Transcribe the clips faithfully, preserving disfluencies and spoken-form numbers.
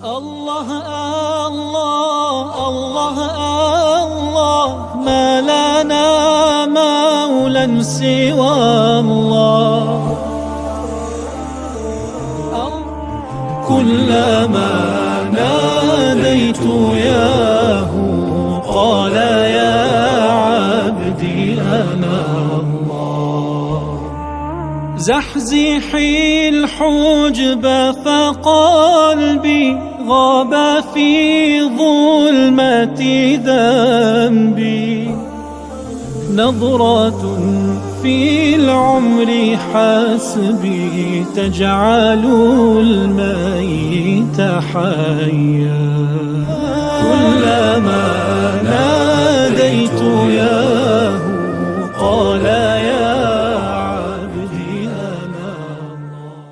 الله، الله، الله، الله، ما لنا مولى سوى الله. كلما ناديت ياه قال يا عبدي أنا الله. زحزحي الحجب فقلبي غاب في ظلمة ذنبي. نظرة في العمر حسبي تجعل الميت حيا. كلما ناديت ياه قال يا عبدي أنا الله.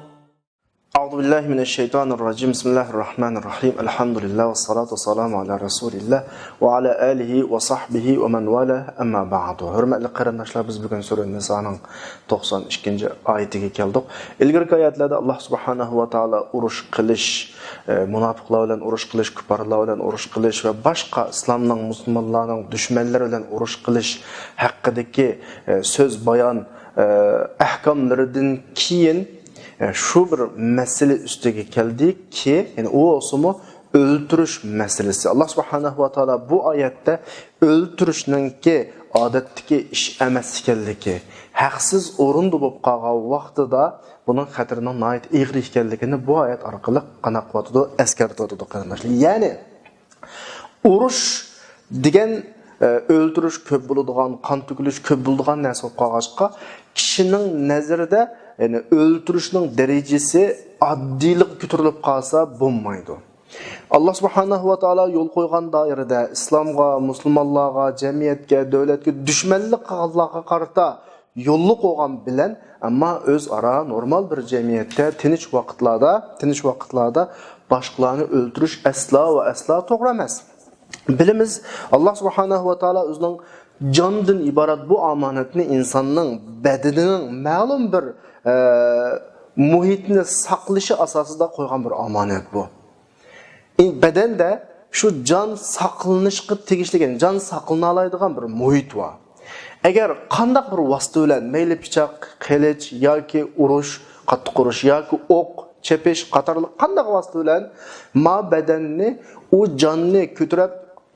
أعوذ بالله من الشيطان الرجيم. بسم الله الرحمن الرحيم. الحمد لله والصلاة والسلام على رسول الله وعلى آله وصحبه ومن والاه. أما بعد. ھۆرمەتلىك قېرىنداشلار، بىز بۈگۈن سۈرە نىسانىڭ توقسان ئىككىنچى ئايىتىگە كەلدۇق. ئىلگىرىكى ئايەتلەردە ئاللاھ سۇبھانەھۇ ۋە تائالا ئۇرۇش قىلىش، ئە، مۇناپىقلار بىلەن ئۇرۇش قىلىش، كۇپپارلار بىلەن ئۇرۇش قىلىش ۋە باشقا ئىسلامنىڭ، مۇسۇلمانلارنىڭ دۈشمەنلىرى بىلەن ئۇرۇش قىلىش ھەققىدىكى، ئە، سۆز بايان، ئە، ئەھكاملىرىدىن كېيىن، ئە، شۇ بىر مەسىلە ئۈستىگە كەلدىكى، يەنى ئۇ بولسىمۇ ئۆلتۈرۈش مەسىلىسى. ئاللاھ سۇبھانەھۇ ۋە تائالا بۇ ئايەتتە ئۆلتۈرۈشنىڭكى ئادەتتىكى ئىش ئەمەس ئىكەنلىكى، ھەقسىز ئورۇندا بولۇپ قالغان ۋاقتىدا بۇنىڭ خەتىرىنىڭ ناھايىتى ئېغىر ئىكەنلىكىنى بۇ ئايەت ئارقىلىق قانداق قىلىۋاتىدۇ، ئەسكەرتىۋاتىدۇ، قېرىنداشلار. يەنى ئۇرۇش دېگەن، ئە، ئۆلتۈرۈش كۆپ بولىدىغان، قان تۆكۈلۈش كۆپ بولىدىغان نەرسە بولۇپ قالغاچقا، كىشىنىڭ نەزىرىدە، يەنى ئۆلتۈرۈشنىڭ دەرىجىسى ئاددىيلىققا كۆتۈرۈلۈپ قالسا بولمايدۇ. ئاللاھ سۇبھانەھۇ ۋە تائالا يول قويغان دائىرىدە ئىسلامغا، مۇسۇلمانلارغا، جەمئىيەتكە، دۆلەتكە دۈشمەنلىك قىلغانلارغا قارىتا يوللۇق بولغان بىلەن، ئەمما ئۆزئارا نورمال بىر جەمئىيەتتە تىنچ ۋاقىتلاردا، تىنچ ۋاقىتلاردا باشقىلارنى ئۆلتۈرۈش ئەسلا ۋە ئەسلا توغرا ئەمەس. بىلىمىز، ئاللاھ سۇبھانەھۇ ۋە تائالا ئۆزىنىڭ جاندىن ئىبارەت بۇ ئامانەتنى ئىنساننىڭ بەدىنىنىڭ مەلۇم بىر، ئە، مۇھىتنى ساقلىشى ئاساسىدا قويغان بىر ئامانەت بۇ. بەدەندە شۇ جان ساقلىنىشقا تېگىشلىك، يەنى جان ساقلىنالايدىغان بىر مۇھىت بار. ئەگەر قانداق بىر ۋاسىتە بىلەن، مەيلى پىچاق، قىلىچ ياكى ئۇرۇش، قاتتىق ئۇرۇش ياكى ئوق چېپىش قاتارلىق قانداق ۋاسىتە بىلەن ما بەدەننى، ئۇ جاننى كۆتۈرۈپ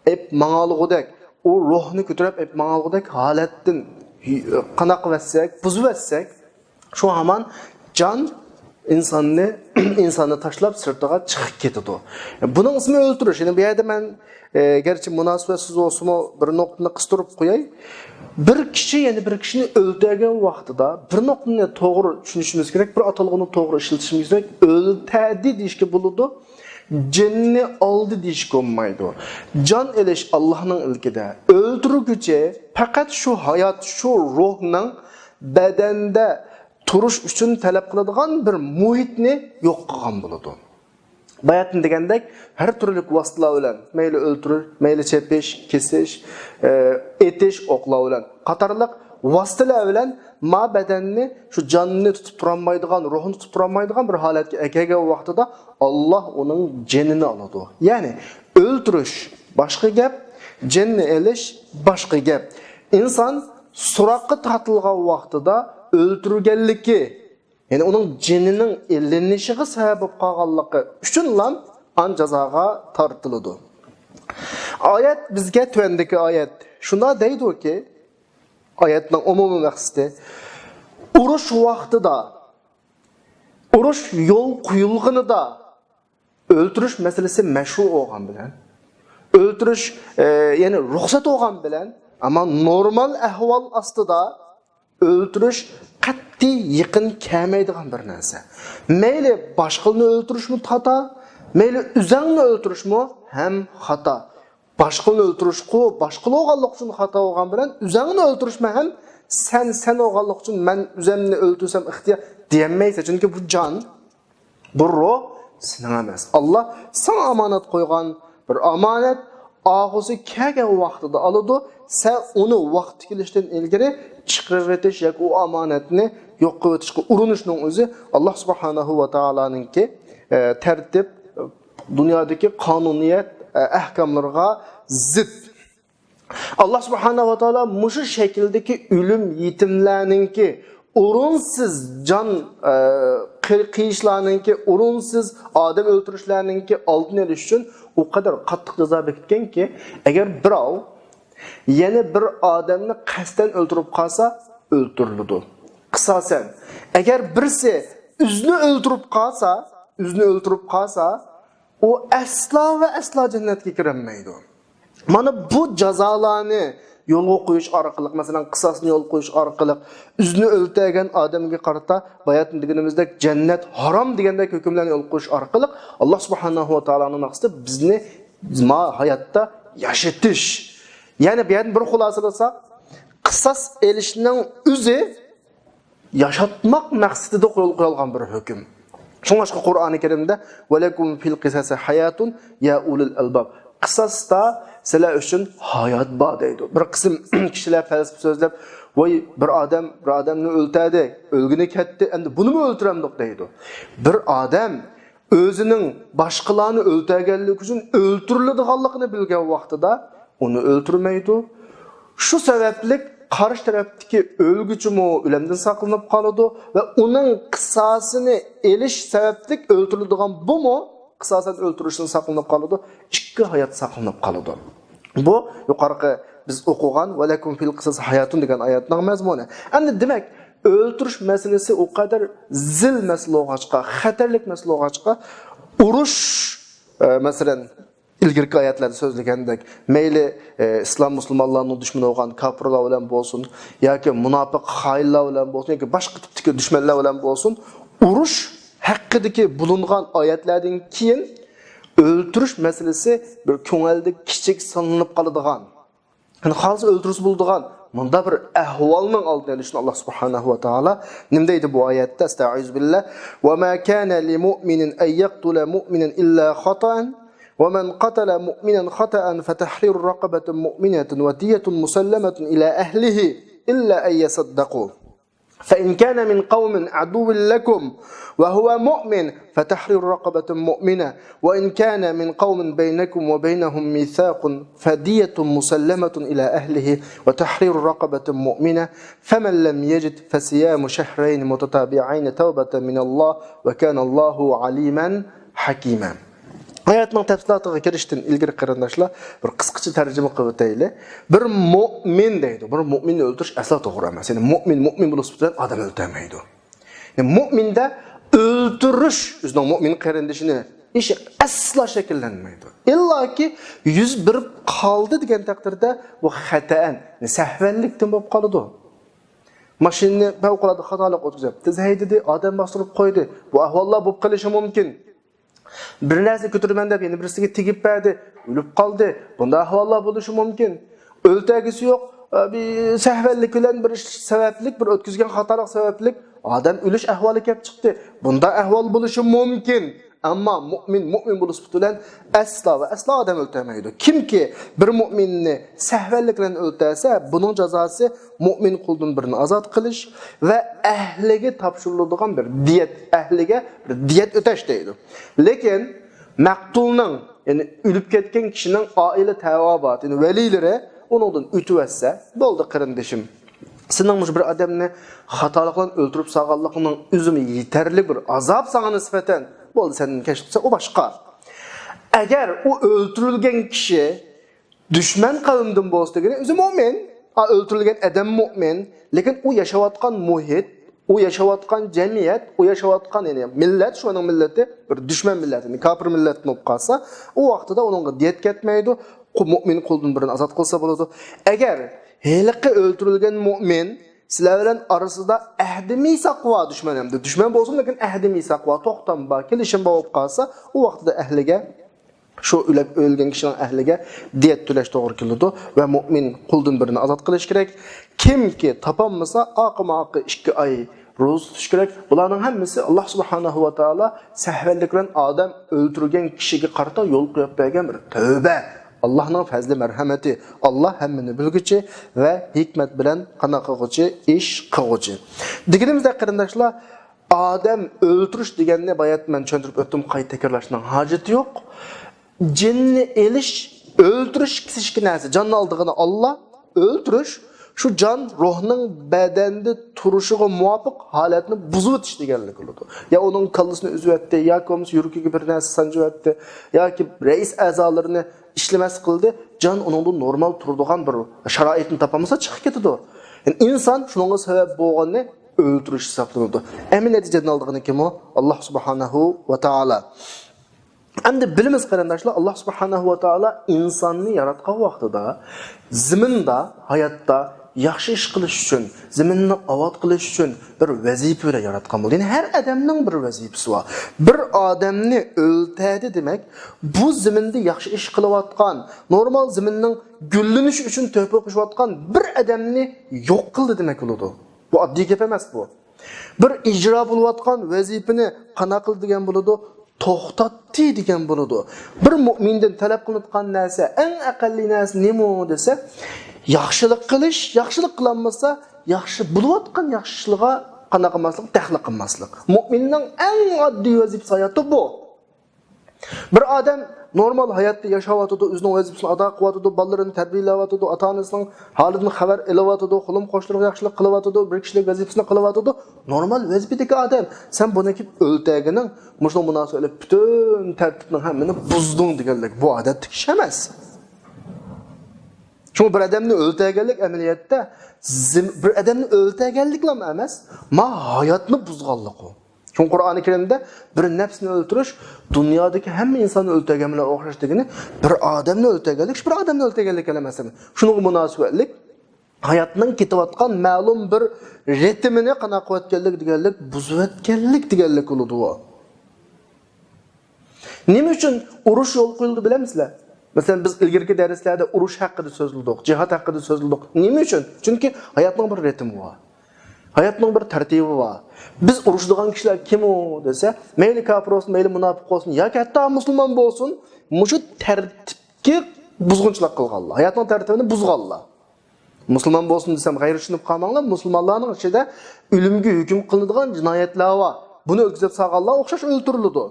ئېپ ماڭالىغۇدەك، ئۇ روھنى كۆتۈرۈپ ئېپ ماڭالىغۇدەك ھالەتتىن قانداق قىلىۋەتسەك، بۇزۇۋەتسەك، شۇ ھامان جان ئىنساننى، ئىنساننى تاشلاپ سىرتىغا چىقىپ كېتىدۇ. بۇنىڭ ئىسمى ئۆلتۈرۈش. يەنى بۇ يەردە مەن، ئە، گەرچە مۇناسىۋەتسىز بولسىمۇ، بىر نۇقتىنى قىستۇرۇپ قوياي. بىر كىشى يەنە بىر كىشىنى ئۆلتۈرگەن ۋاقتىدا بىر نۇقتىنى توغرا چۈشىنىشىمىز كېرەك، بىر ئاتالغۇنى توغرا ئىشلىتىشىمىز كېرەك. ئۆلتەردى دېيىشكە بولىدۇ، جېنىنى ئالدى دېيىشكە بولمايدۇ. جان ئېلىش ئاللاھنىڭ ئىلكىدە. ئۆلتۈرگۈچى پەقەت شۇ ھايات، شۇ روھنىڭ بەدەندە تۇرۇش ئۈچۈن تەلەپ قىلىدىغان بىر مۇھىتنى يوق قىلغان بولىدۇ. باياتىن دېگەندەك، ھەر تۈرلۈك ۋاسىتىلەر بىلەن، مەيلى ئۆلتۈرۈش، مەيلى چېپىش، كېسىش، ئە، ئېتىش ئوقلار بىلەن قاتارلىق ۋاسىتىلەر بىلەن ما بەدەننى، شۇ جاننى تۇتۇپ تۇرالمايدىغان، روھنى تۇتۇپ تۇرالمايدىغان بىر ھالەتكە ئەكەلگەن ۋاقتىدا، ئاللاھ ئۇنىڭ جېنىنى ئالىدۇ. يەنى ئۆلتۈرۈش باشقا گەپ، جېنىنى ئېلىش باشقا گەپ. ئىنسان سوراققا تارتىلغان ۋاقتىدا ئۆلتۈرگەنلىكى، يەنى ئۇنىڭ جېنىنىڭ ئېلىنىشىغا سەۋەب بولۇپ قالغانلىقى ئۈچۈنلا ئان جازاغا تارتىلىدۇ. ئايەت بىزگە، تۆۋەندىكى ئايەت شۇنداق دەيدۇكى، ئايەتنىڭ ئومۇمىي مەقسىتى، ئۇرۇش ۋاقتىدا، ئۇرۇش يول قويۇلغىنىدا ئۆلتۈرۈش مەسىلىسى مەشرۇ بولغان بىلەن، ئۆلتۈرۈش، ئە، يەنى رۇخسەت بولغان بىلەن، ئەمما نورمال ئەھۋال ئاستىدا ئۆلتۈرۈش قەتئىي يېقىن كەلمەيدىغان بىر نەرسە. مەيلى باشقىلارنى ئۆلتۈرۈشمۇ خاتا، مەيلى ئۆزەڭنى ئۆلتۈرۈشمۇ ھەم خاتا. باشقىلارنى ئۆلتۈرۈشقۇ، باشقىلار بولغانلىقى ئۈچۈن خاتا بولغان بىلەن، ئۆزەڭنى ئۆلتۈرۈشمۇ ھەم سەن، سەن بولغانلىقى ئۈچۈن مەن ئۆزەمنى ئۆلتۈرسەم ئىختىيار دېيەلمەيسەن، چۈنكى بۇ جان، بۇ روھ سېنىڭ ئەمەس. ئاللاھ ساڭا ئامانەت قويغان بىر ئامانەت، ئاغۇسى كەلگەن ۋاقتىدا ئالىدۇ. سەن ئۇنى ۋاقتى كېلىشتىن ئىلگىرى چىقىرىۋېتىش ياكى ئۇ ئامانەتنى يوق قىلىۋېتىشقا ئۇرۇنۇشنىڭ ئۆزى ئاللاھ سۇبھانەھۇ ۋە تائالانىڭكى، ئە، تەرتىپ، ئە، دۇنيادىكى قانۇنىيەت، ئە، ئەھكاملىرىغا زىت. ئاللا سۇبھانەھۇ ۋە تائالا مۇشۇ شەكىلدىكى ئۆلۈم يېتىملەرنىڭكى، ئورۇنسىز جان، ئە، قىي-، قىيىشلارنىڭكى، ئورۇنسىز ئادەم ئۆلتۈرۈشلەرنىڭكى ئالدىنى ئېلىش ئۈچۈن ئۇ قەدەر قاتتىق جازا بېكىتكەنكى، ئەگەر بىراۋ يەنە بىر ئادەمنى قەستەن ئۆلتۈرۈپ قالسا، ئۆلتۈرۈلىدۇ. قىساسەن. ئەگەر بىرسى ئۆزىنى ئۆلتۈرۈپ قالسا، ئۆزىنى ئۆلتۈرۈپ قالسا، ئۇ ئەسلا ۋە ئەسلا جەننەتكە كىرەلمەيدۇ. مانا بۇ جازالارنى يولغا قويۇش ئارقىلىق، مەسىلەن، قىساسنى يولغا قويۇش ئارقىلىق ئۆزىنى ئۆلتۈرگەن ئادەمگە قارىتا باياتىن دېگىنىمىزدەك جەننەت ھارام دېگەندەك ھۆكۈملەرنى يولغا قويۇش ئارقىلىق ئاللا سۇبھانەھۇ ۋە تائالانىڭ مەقسىتى بىزنى ما ھاياتتا ياشىتىش. يەنى بۇ يەردىن بىر خۇلاسىلىساق، قىساس ئېلىشنىڭ ئۆزى ياشاتماق مەقسىتىدە قويۇل-، قويۇلغان بىر ھۆكۈم. شۇڭلاشقا قۇرئانى كەرىمدە «ۋەلەكۇم فىل قىساسى ھاياتۇن يا ئۇلىل ئەلباب»، قىساستا سىلەر ئۈچۈن ھايات بار دەيدۇ. بىر قىسىم كىشىلەر پەلسەپە سۆزلەپ، ۋاي، بىر ئادەم بىر ئادەمنى ئۆلتۈردى، ئۆلگىنى كەتتى، ئەمدى بۇنىمۇ ئۆلتۈرەمدۇق دەيدۇ. بىر ئادەم ئۆزىنىڭ باشقىلارنى ئۆلتۈرگەنلىكى ئۈچۈن ئۆلتۈرۈلىدىغانلىقىنى بىلگەن ۋاقتىدا ئۇنى ئۆلتۈرمەيدۇ. شۇ سەۋەبلىك قارشى تەرەپتىكى ئۆلگۈچىمۇ ئۆلۈمدىن ساقلىنىپ قالىدۇ ۋە ئۇنىڭ قىساسىنى ئېلىش سەۋەبلىك ئۆلتۈرۈلىدىغان بۇمۇ قىساسەن ئۆلتۈرۈشتىن ساقلىنىپ قالىدۇ. ئىككى ھايات ساقلىنىپ قالىدۇ. بۇ يۇقىرىقى بىز ئوقۇغان «ۋەلەكۇم فىل قىساسى ھاياتۇن» دېگەن ئايەتنىڭ مەزمۇنى. ئەمدى دېمەك، ئۆلتۈرۈش مەسىلىسى ئۇ قەدەر زىل مەسىلە بولغاچقا، خەتەرلىك مەسىلە بولغاچقا، ئۇرۇش، ئە، مەسىلەن، ئىلگىرىكى ئايەتلەردە سۆزلىگەندەك، مەيلى، ئە، ئىسلام مۇسۇلمانلارنىڭ دۈشمىنى بولغان كاپىرلار بىلەن بولسۇن، ياكى مۇناپىق خائىنلار بىلەن بولسۇن، ياكى باشقا تىپتىكى دۈشمەنلەر بىلەن بولسۇن، ئۇرۇش ھەققىدىكى بولۇنغان ئايەتلەردىن كېيىن ئۆلتۈرۈش مەسىلىسى بىر كۆڭۈلدە كىچىك سانىلىپ قالىدىغان، يەنى خالىسا ئۆلتۈرسە بولىدىغان مۇنداق بىر ئەھۋالنىڭ ئالدىنى ئېلىش ئۈچۈن ئاللا سۇبھانەھۇ ۋە تائالا نېمە دەيدۇ بۇ ئايەتتە؟ ئەستەئىزۇ بىللا. «وما كان لمؤمن أن يقتل مؤمنا إلا خطأ، ومن قتل مؤمنا خطأ فتحرير رقبة مؤمنة ودية مسلمة إلى أهله إلا أن يصدقوا. فإن كان من قوم عدو لكم وهو مؤمن فتحرير رقبة مؤمنة، وإن كان من قوم بينكم وبينهم ميثاق فدية مسلمة إلى أهله وتحرير رقبة مؤمنة، فمن لم يجد فصيام شهرين متتابعين توبة من الله، وكان الله عليما حكيما.» ئايەتنىڭ تەپسىلاتىغا كىرىشتىن ئىلگىرى، قېرىنداشلار، بىر قىسقىچە تەرجىمە قىلىپ ئۆتەيلى. بىر مۇئمىن دەيدۇ. بىر مۇئمىننى ئۆلتۈرۈش ئەسلا توغرا ئەمەس. يەنى مۇئمىن مۇئمىن بولۇش بىلەن ئادەم ئۆلتۈرمەيدۇ. يەنى مۇئمىندە ئۆلتۈرۈش ئۆزىنىڭ مۇئمىن قېرىندىشىنى ئىشى ئەسلا شەكىللەنمەيدۇ. ئىللاكى يۈز بېرىپ قالدى دېگەن تەقدىردە بۇ خەتەئەن، سەھۋەنلىكتىن بولۇپ قالىدۇ. ماشىنىنى پەۋقۇلئاددە خاتالىق ئۆتكۈزۈپ، تېز ھەيدىدى، ئادەم باستۇرۇپ قويدى. بۇ ئەھۋاللار بولۇپ قېلىشى مۇمكىن. بىر نەرسە كۆتۈرىمەن دەپ يەنە بىرسىگە تېگىپ بەردى، ئۆلۈپ قالدى. بۇنداق ئەھۋاللار بولۇشى مۇمكىن. ئۆلتۈرگۈسى يوق، ئە، بىر سەھۋەنلىك بىلەن بىر ئىش سەۋەبلىك، بىر ئۆتكۈزگەن خاتالىق سەۋەبلىك ئادەم ئۆلۈش ئەھۋالى كەپ چىقتى. بۇنداق ئەھۋال بولۇشى مۇمكىن. ئەمما مۇئمىن مۇئمىن بولۇش سۈپىتى بىلەن ئەسلا ۋە ئەسلا ئادەم ئۆلتۈرمەيدۇ. كىمكى بىر مۇئمىننى سەھۋەنلىك بىلەن ئۆلتۈرسە، بۇنىڭ جازاسى مۇئمىن قۇلدىن بىرىنى ئازاد قىلىش ۋە ئەھلىگە تاپشۇرۇلىدىغان بىر دىيەت، ئەھلىگە بىر دىيەت ئۆتەش دەيدۇ. لېكىن مەقتۇلنىڭ، يەنى ئۆلۈپ كەتكەن كىشىنىڭ ئائىلە تەۋابىئاتى، يەنى ۋەلىيلىرى ئۇنىڭدىن ئۆتۈۋەتسە، بولدى قېرىندىشىم. سېنىڭ مۇشۇ بىر ئادەمنى خاتالىق بىلەن ئۆلتۈرۈپ سالغانلىقىڭنىڭ ئۆزىمۇ يېتەرلىك بىر ئازاب ساڭا نىسبەتەن. بولدى، سەندىن كەچ قىلسا، ئۇ باشقا. ئەگەر ئۇ ئۆلتۈرۈلگەن كىشى دۈشمەن قەۋمدىن بولسا دېگىنى، ئۆزى مۇئمىن. ئا، ئۆلتۈرۈلگەن ئادەم مۇئمىن. لېكىن ئۇ ياشاۋاتقان مۇھىت، ئۇ ياشاۋاتقان جەمئىيەت، ئۇ ياشاۋاتقان، يەنى مىللەت، شۇنىڭ مىللىتى بىر دۈشمەن مىللەت، يەنى كاپىر مىللەت بولۇپ قالسا، ئۇ ۋاقتىدا ئۇنىڭغا دىيەت كەتمەيدۇ. قۇ-، مۇئمىن قۇلدىن بىرىنى ئازاد قىلسا بولىدۇ. ئەگەر ھېلىقى ئۆلتۈرۈلگەن مۇئمىن سىلەر بىلەن ئارىسىدا ئەھدى مىساق بار، دۈشمەن ئەمدى دۈشمەن بولسۇن، لېكىن ئەھدى مىساق بار، توختام بار، كېلىشىم بار بولۇپ قالسا، ئۇ ۋاقتىدا ئەھلىگە، شۇ ئۆلۈپ ئۆلگەن كىشىنىڭ ئەھلىگە دىيەت تۆلەش توغرا كېلىدۇ ۋە مۇئمىن قۇلدىن بىرىنى ئازاد قىلىش كېرەك. كىمكى تاپالمىسا، ئارقىمۇئارقا ئىككى ئاي روزا تۇتۇش كېرەك. بۇلارنىڭ ھەممىسى ئاللا سۇبھانەھۇ ۋە تائالا سەھۋەنلىك بىلەن ئادەم ئۆلتۈرگەن كىشىگە قارىتا يول قويۇپ بەرگەن بىر تەۋبە. ئاللانىڭ پەزلى، مەرھەمىتى. ئاللا ھەممىنى بىلگۈچى ۋە ھېكمەت بىلەن قانداق قىلغۇچى، ئىش قىلغۇچى. دېگىنىمىزدەك، قېرىنداشلار، ئادەم ئۆلتۈرۈش دېگەننى بايا مەن چۈشەندۈرۈپ ئۆتتۈم، قايتا تەكرارلاشنىڭ ھاجىتى يوق. جىننى ئېلىش، ئۆلتۈرۈش ئىككىسى ئىككى نەرسە. جاننى ئالىدىغىنى ئاللا، ئۆلتۈرۈش، شۇ جان روھنىڭ بەدەندە تۇرۇشىغا مۇۋاپىق ھالەتنى بۇزۇۋېتىش دېگەنلىك بولىدۇ. يا ئۇنىڭ كاللىسىنى ئۈزۈۋەتتى، ياكى بولمىسا يۈرىكىگە بىر نەرسە سانجىۋەتتى، ياكى رەئىس ئەزالىرىنى ئىشلىمەس قىلدى، جان ئۇنىڭدا نورمال تۇرىدىغان بىر شارائىتنى تاپالمىسا چىقىپ كېتىدۇ. يەنى ئىنسان شۇنىڭغا سەۋەب بولغاننى ئۆلتۈرۈش ھېسابلىنىدۇ. ئەمەلىيەتتە جاننى ئالىدىغىنى كىم ئۇ؟ ئاللا سۇبھانەھۇ ۋە تائالا. ئەمدى بىلىمىز، قېرىنداشلار، ئاللا سۇبھانەھۇ ۋە تائالا ئىنساننى ياراتقان ۋاقتىدا زېمىندا، ھاياتتا ياخشى ئىش قىلىش ئۈچۈن، زېمىننى ئاۋات قىلىش ئۈچۈن بىر ۋەزىپە بىلەن ياراتقان بولدى. يەنى ھەر ئادەمنىڭ بىر ۋەزىپىسى بار. بىر ئادەمنى ئۆلتەدى دېمەك، بۇ زېمىندا ياخشى ئىش قىلىۋاتقان، نورمال زېمىننىڭ گۈللىنىشى ئۈچۈن تۆھپە قوشۇۋاتقان بىر ئادەمنى يوق قىلدى دېمەك بولىدۇ. بۇ ئاددىي گەپ ئەمەس بۇ. بىر ئىجرا بولۇۋاتقان ۋەزىپىنى قانداق قىلدى دېگەن بولىدۇ؟ توختاتتى دېگەن بولىدۇ. بىر مۆمىندىن تەلەپ قىلىنىدىغان نەرسە، ئەڭ ئەقەللىي نەرسە نېمە دېسە، ياخشىلىق قىلىش، ياخشىلىق قىلالمىسا، ياخشى بولۇۋاتقان ياخشى ئىشلارغا قانداق قىلماسلىق؟ دەخلى قىلماسلىق. مۆمىننىڭ ئەڭ ئاددىي ۋەزىپىسى ھاياتتا بۇ. بىر ئادەم نورمال ھاياتتا ياشاۋاتىدۇ، ئۆزىنىڭ ۋەزىپىسىنى ئادا قىلىۋاتىدۇ، بالىلىرىنى تەربىيەلەۋاتىدۇ، ئاتا-ئانىسىنىڭ ھالىدىن خەۋەر ئېلىۋاتىدۇ، قولۇم-قوشنىلىرىغا ياخشىلىق قىلىۋاتىدۇ، بىر كىشىلىك ۋەزىپىسىنى قىلىۋاتىدۇ. نورمال ۋەزىپىدىكى ئادەم. سەن بۇنى كېلىپ ئۆلتەگىنىڭ، مۇشۇنىڭ مۇناسىۋەتلىك پۈتۈن تەرتىپنىڭ ھەممىنى بۇزدۇڭ دېگەنلىك. بۇ ئادەتتىكى ئىش ئەمەس. شۇڭا بىر ئادەمنى ئۆلتەگەنلىك ئەمەلىيەتتە زىم-، بىر ئادەمنى ئۆلتەگەنلىكلا ئەمەس، ما ھاياتنى بۇزغانلىق ئۇ. شۇڭا قۇرئانى كەرىمدە بىر نەپسنى ئۆلتۈرۈش دۇنيادىكى ھەممە ئىنساننى ئۆلتۈرگەن بىلەن ئوخشاش دېگىنى، بىر ئادەمنى ئۆلتۈرگەنلىك، بىر ئادەمنى ئۆلتۈرگەنلىك ئەمەس. شۇنىڭغا مۇناسىۋەتلىك ھاياتنىڭ كېتىۋاتقان مەلۇم بىر رىتىمىنى قانداق قىلىۋەتكەنلىك دېگەنلىك، بۇزۇۋەتكەنلىك دېگەنلىك بولىدۇ. نېمە ئۈچۈن ئۇرۇش يول قويۇلدى بىلەمسىلەر؟ مەسىلەن، بىز ئىلگىرىكى دەرسلەردە ئۇرۇش ھەققىدە سۆزلىدۇق، جىھاد ھەققىدە سۆزلىدۇق. نېمە ئۈچۈن؟ چۈنكى ھاياتنىڭ بىر رىتىمى بار. ھاياتنىڭ بىر تەرتىپى بار. بىز ئۇرۇشىدىغان كىشىلەر كىم ئۇ دېسە، مەيلى كاپىر بولسۇن، مەيلى مۇناپىق بولسۇن، ياكى ھەتتا مۇسۇلمان بولسۇن، مۇشۇ تەرتىپكە بۇزغۇنچىلىق قىلغانلار، ھاياتنىڭ تەرتىپىنى بۇزغانلار. مۇسۇلمان بولسۇن دېسەم، غەيرىي چۈشىنىپ قالماڭلار. مۇسۇلمانلارنىڭ ئىچىدە ئۆلۈمگە ھۆكۈم قىلىنىدىغان جىنايەتلەر بار. بۇنى ئۆتكۈزۈپ سالغانلار ئوخشاش ئۆلتۈرۈلىدۇ.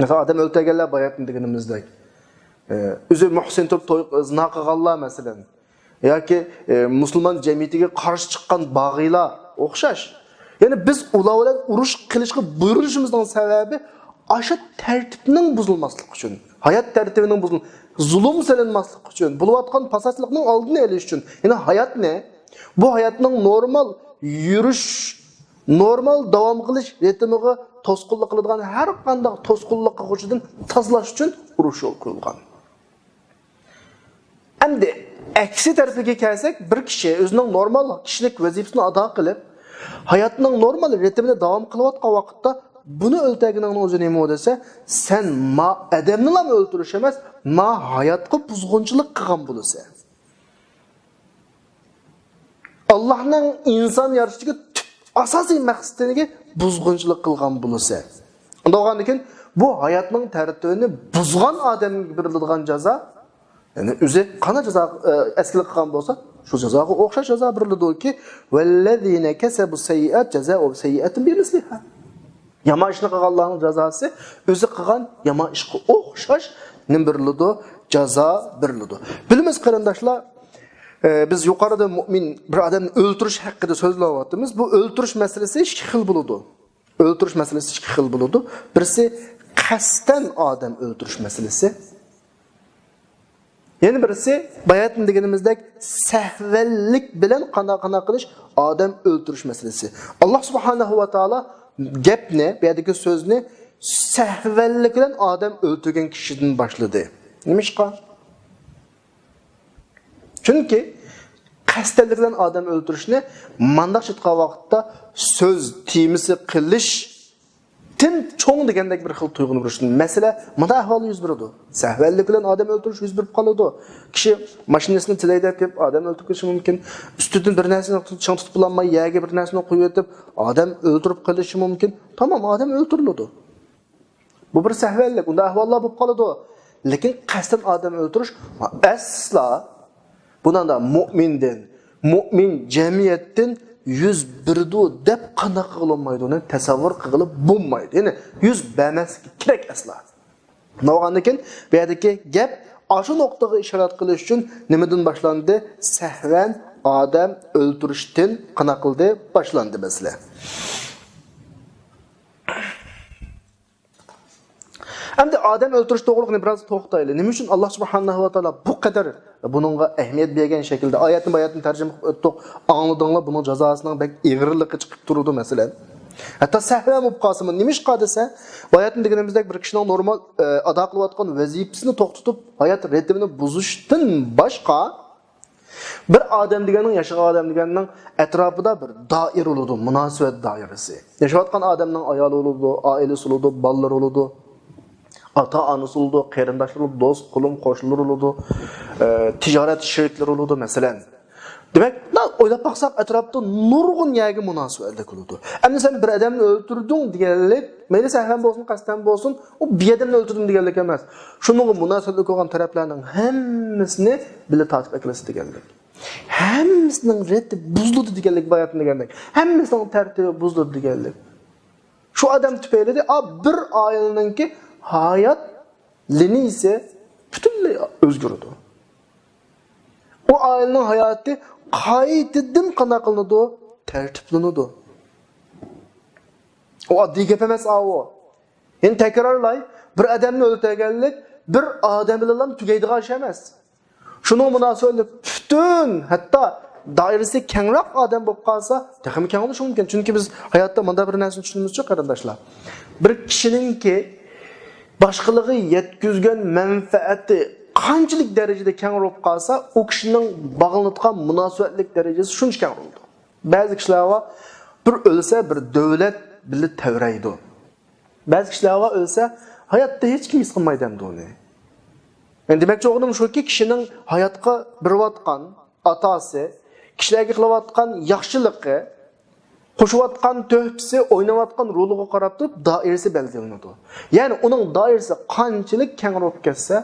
مەسىلەن، ئادەم ئۆلتۈرگەنلەر باياتىن دېگىنىمىزدەك، ئە، ئۆزى مۇھسىن تۇرۇپ توي، زىنا قىلغانلار، مەسىلەن، ياكى، ئە، مۇسۇلمان جەمئىيىتىگە قارشى چىققان باغىيلار ئوخشاش. يەنى بىز ئۇلار بىلەن ئۇرۇش قىلىشقا بۇيرۇلۇشىمىزنىڭ سەۋەبى ئاشۇ تەرتىپنىڭ بۇزۇلماسلىقى ئۈچۈن، ھايات تەرتىپىنىڭ بۇزۇل-، زۇلۇم سېلىنماسلىقى ئۈچۈن، بولۇۋاتقان پاساتچىلىقنىڭ ئالدىنى ئېلىش ئۈچۈن. يەنى ھاياتنى، بۇ ھاياتنىڭ نورمال يۈرۈش، نورمال داۋام قىلىش رىتىمىغا توسقۇنلۇق قىلىدىغان ھەر قانداق توسقۇنلۇق قىلغۇچىدىن تازىلاش ئۈچۈن ئۇرۇش يول قويۇلغان. ئەمدى ئەكسى تەرىپىگە كەلسەك، بىر كىشى ئۆزىنىڭ نورمال كىشىلىك ۋەزىپىسىنى ئادا قىلىپ، ھاياتنىڭ نورمال رىتىمىنى داۋام قىلىۋاتقان ۋاقىتتا، بۇنى ئۆلتۈرگىنىڭنىڭ ئۆزى نېمە دېسە، سەن ما ئادەمنىلام ئۆلتۈرۈش ئەمەس، ما ھاياتقا بۇزغۇنچىلىق قىلغان بولىسەن. ئاللاھنىڭ ئىنسان يارىتىشتىكى تۈپ ئاساسىي مەقسىتىگە بۇزغۇنچىلىق قىلغان بولىسەن. ئۇنداق بولغاندىكىن، بۇ ھاياتنىڭ تەرتىپىنى بۇزغان ئادەمگە بېرىلىدىغان جازا، يەنى ئۆزى قانداق جازا، ئە، ئەسكىلىك قىلغان بولسا، شۇ جازاغا ئوخشاش جازا بېرىلىدۇكى، ۋەللەزىنە كەسەبۇ سەييئات جازاء سەييئاتىن بىمىسلىھا. يامان ئىشنى قىلغانلارنىڭ جازاسى ئۆزى قىلغان يامان ئىشقا ئوخشاش نېمە بېرىلىدۇ؟ جازا بېرىلىدۇ. بىلىمىز، قېرىنداشلار، ئە، بىز يۇقىرىدا مۆمىن بىر ئادەمنى ئۆلتۈرۈش ھەققىدە سۆزلەۋاتىمىز. بۇ ئۆلتۈرۈش مەسىلىسى ئىككى خىل بولىدۇ. ئۆلتۈرۈش مەسىلىسى ئىككى خىل بولىدۇ. بىرسى قەستەن ئادەم ئۆلتۈرۈش مەسىلىسى. يەنە بىرسى، باياتىن دېگىنىمىزدەك، سەھۋەنلىك بىلەن قانداق، قانداق قىلىش، ئادەم ئۆلتۈرۈش مەسىلىسى. ئاللا سۇبھانەھۇ ۋە تائالا گەپنى، بۇ يەردىكى سۆزنى سەھۋەنلىك بىلەن ئادەم ئۆلتۈرگەن كىشىدىن باشلىدى. نېمىشقا؟ چۈنكى قەستەنلىك بىلەن ئادەم ئۆلتۈرۈشنى مانداق ئېيتقان ۋاقىتتا سۆز تېمىسى قىلىشتىن چوڭ دېگەندەك بىر خىل تۇيغۇنى بېرىش. مەسىلە مانا ئەھۋالدا يۈز بېرىدۇ. سەھۋەنلىك بىلەن ئادەم ئۆلتۈرۈش يۈز بېرىپ قالىدۇ. كىشى ماشىنىسىنى تىلەي دەپ كېلىپ ئادەم ئۆلتۈرۈپ كېلىشى مۇمكىن. ئۈستىدىن بىر نەرسىنى چىڭ تۇتۇپ بولالماي يەرگە بىر نەرسىنى قويۇۋېتىپ ئادەم ئۆلتۈرۈپ قېلىشى مۇمكىن. تامام، ئادەم ئۆلتۈرۈلىدۇ. بۇ بىر سەھۋەنلىك، ئۇنداق ئەھۋاللار بولۇپ قالىدۇ. لېكىن قەستەن ئادەم ئۆلتۈرۈش ئەسلا بۇنىڭدا مۆمىندىن، مۆمىن جەمئىيەتتىن يۈز بېرىدۇ دەپ قانداق قىلغىلى بولمايدۇ؟ ئۇنى تەسەۋۋۇر قىلغىلى بولمايدۇ. يەنى يۈز بەرمەسلىكى كېرەك ئەسلا. بولغاندىكىن، بۇ يەردىكى گەپ ئاشۇ نۇقتىغا ئىشارەت قىلىش ئۈچۈن نېمىدىن باشلاندى؟ سەھۋەن ئادەم ئۆلتۈرۈشتىن قانداق قىلدى؟ باشلاندى مەسىلە. ئەمدى ئادەم ئۆلتۈرۈش توغرىلىق بىراز توختايلى. نېمە ئۈچۈن ئاللا سۇبھانەھۇ ۋە تائالا بۇ قەدەر بۇنىڭغا ئەھمىيەت بەرگەن شەكىلدە ئايەتنى باياتتىن تەرجىمە قىلىپ ئۆتتۇق، ئاڭلىدىڭلار، بۇنىڭ جازاسىنىڭ بەك ئېغىرلىقى چىقىپ تۇرىدۇ، مەسىلەن. ھەتتا سەھۋەن بولۇپ قالسىمۇ، نېمىشقا دېسە، باياتتىن دېگىنىمىزدەك بىر كىشىنىڭ نورمال، ئە، ئادا قىلىۋاتقان ۋەزىپىسىنى توختىتىپ، ھايات رىتىمىنى بۇزۇشتىن باشقا، بىر ئادەم دېگەننىڭ، ياشىغان ئادەم دېگەننىڭ ئەتراپىدا بىر دائىرە بولىدۇ، مۇناسىۋەت دائىرىسى. ياشاۋاتقان ئادەمنىڭ ئايالى بولىدۇ، ئائىلىسى بولىدۇ، بالىلىرى بولىدۇ، ئاتا-ئانىسى بولىدۇ، قېرىنداشلىرى بولىدۇ، دوست، قولۇم، قوشنىلىرى بولىدۇ، ئە، تىجارەت شېرىكلىرى بولىدۇ، مەسىلەن. دېمەك، مۇنداق ئويلاپ باقساق، ئەتراپتا نۇرغۇن يەرگە مۇناسىۋەتلىك بولىدۇ. ئەمدى سەن بىر ئادەمنى ئۆلتۈردۈڭ دېگەنلىك، مەيلى سەھۋەن بولسۇن، قەستەن بولسۇن، ئۇ بىر ئادەمنى ئۆلتۈردۈم دېگەنلىك ئەمەس. شۇنىڭغا مۇناسىۋەتلىك بولغان تەرەپلەرنىڭ ھەممىسىنى بىللە تارتىپ ئەكىلىسە دېگەنلىك. ھەممىسىنىڭ رېتى بۇزۇلىدۇ دېگەنلىك، باياتىن دېگەندەك. ھەممىسىنىڭ تەرتىپى بۇزۇلىدۇ دېگەنلىك. شۇ ئادەم تۈپەيلىدە، ئا، بىر ئائىلىنىڭكى ھايات لىنىيىسى پۈتۈنلەي ئۆزگىرىدۇ. ئۇ ئائىلىنىڭ ھاياتى قايتىدىن قانداق قىلىنىدۇ؟ تەرتىپلىنىدۇ. ئۇ ئاددىي گەپ ئەمەس ئاۋۇ. يەنە تەكرارلاي، بىر ئادەمنى ئۆلتۈرگەنلىك بىر ئادەم بىلەنلا تۈگەيدىغان ئىش ئەمەس. شۇنىڭ مۇناسىۋەتلىك پۈتۈن، ھەتتا دائىرىسى كەڭرەك ئادەم بولۇپ قالسا، تېخىمۇ كەڭ بولۇشى مۇمكىن. چۈنكى بىز ھاياتتا مۇنداق بىر نەرسىنى چۈشىنىمىزچۇ، قېرىنداشلار. بىر كىشىنىڭكى باشقىلارغا يەتكۈزگەن مەنپەئەتى قانچىلىك دەرىجىدە كەڭ بولۇپ قالسا، ئۇ كىشىنىڭ باغلىنىۋاتقان مۇناسىۋەتلىك دەرىجىسى شۇنچە كەڭ بولىدۇ. بەزى كىشىلەر بار، بىر ئۆلسە، بىر دۆلەت بىللە تەۋرەيدۇ. بەزى كىشىلەر بار، ئۆلسە، ھاياتتا ھېچكىم ھېس قىلمايدۇ ئەمدى ئۇنى. يەنى دېمەكچى بولغىنىم شۇكى، كىشىنىڭ ھاياتقا بېرىۋاتقان ئاتاسى، كىشىلەرگە قىلىۋاتقان ياخشىلىقى، قوشۇۋاتقان تۆھپىسى، ئويناۋاتقان رولىغا قاراپ تۇرۇپ دائىرىسى بەلگىلىنىدۇ. يەنى ئۇنىڭ دائىرىسى قانچىلىك كەڭ بولۇپ كەتسە،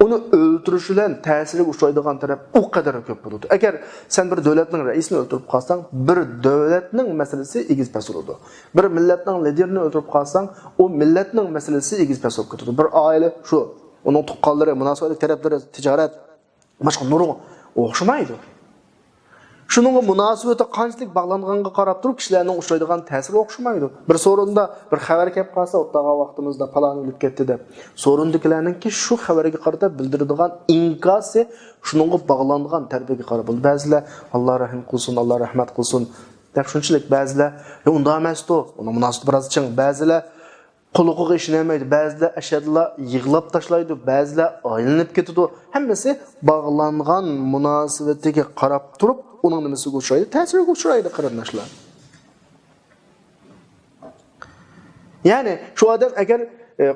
ئۇنى ئۆلتۈرۈش بىلەن تەسىرگە ئۇچرايدىغان تەرەپ ئۇ قەدەر كۆپ بولىدۇ. ئەگەر سەن بىر دۆلەتنىڭ رەئىسىنى ئۆلتۈرۈپ قالساڭ، بىر دۆلەتنىڭ مەسىلىسى ئېگىز پەس بولىدۇ. بىر مىللەتنىڭ لىدېرىنى ئۆلتۈرۈپ قالساڭ، ئۇ مىللەتنىڭ مەسىلىسى ئېگىز پەس بولۇپ كېتىدۇ. بىر ئائىلە شۇ، ئۇنىڭ تۇغقانلىرى، مۇناسىۋەتلىك تەرەپلىرى، تىجارەت، باشقا نۇرغۇن ئوخشىمايدۇ. شۇنىڭغا مۇناسىۋىتى قانچىلىك باغلانغانغا قاراپ تۇرۇپ، كىشىلەرنىڭ ئۇچرايدىغان تەسىرى ئوخشىمايدۇ. بىر سورۇندا بىر خەۋەر كەپ قالسا، ئوتتۇرىغا ۋاقتىمىزدا پالان ئۆلۈپ كەتتى دەپ، سورۇندىكىلەرنىڭكى شۇ خەۋەرگە قارىتا بىلدۈرىدىغان ئىنكاسى شۇنىڭغا باغلانغان تەرىپىگە قاراپ بولىدۇ. بەزىلەر، «ئاللا رەھىم قىلسۇن، ئاللا رەھمەت قىلسۇن» دەپ شۇنچىلىك، بەزىلەر، «يا، ئۇنداق ئەمەستۇ، ئۇنىڭ مۇناسىۋىتى بىراز چىڭ»، بەزىلەر، قۇلىقىغا ئىشىنەلمەيدۇ. بەزىلەر ئەشەدىلا يىغلاپ تاشلايدۇ، بەزىلەر ئايلىنىپ كېتىدۇ. ھەممىسى باغلانغان مۇناسىۋىتىگە قاراپ تۇرۇپ، ئۇنىڭ نېمىسىگە ئۇچرايدۇ؟ تەسىرىگە ئۇچرايدۇ، قېرىنداشلار. يەنى شۇ ئادەم ئەگەر، ئە،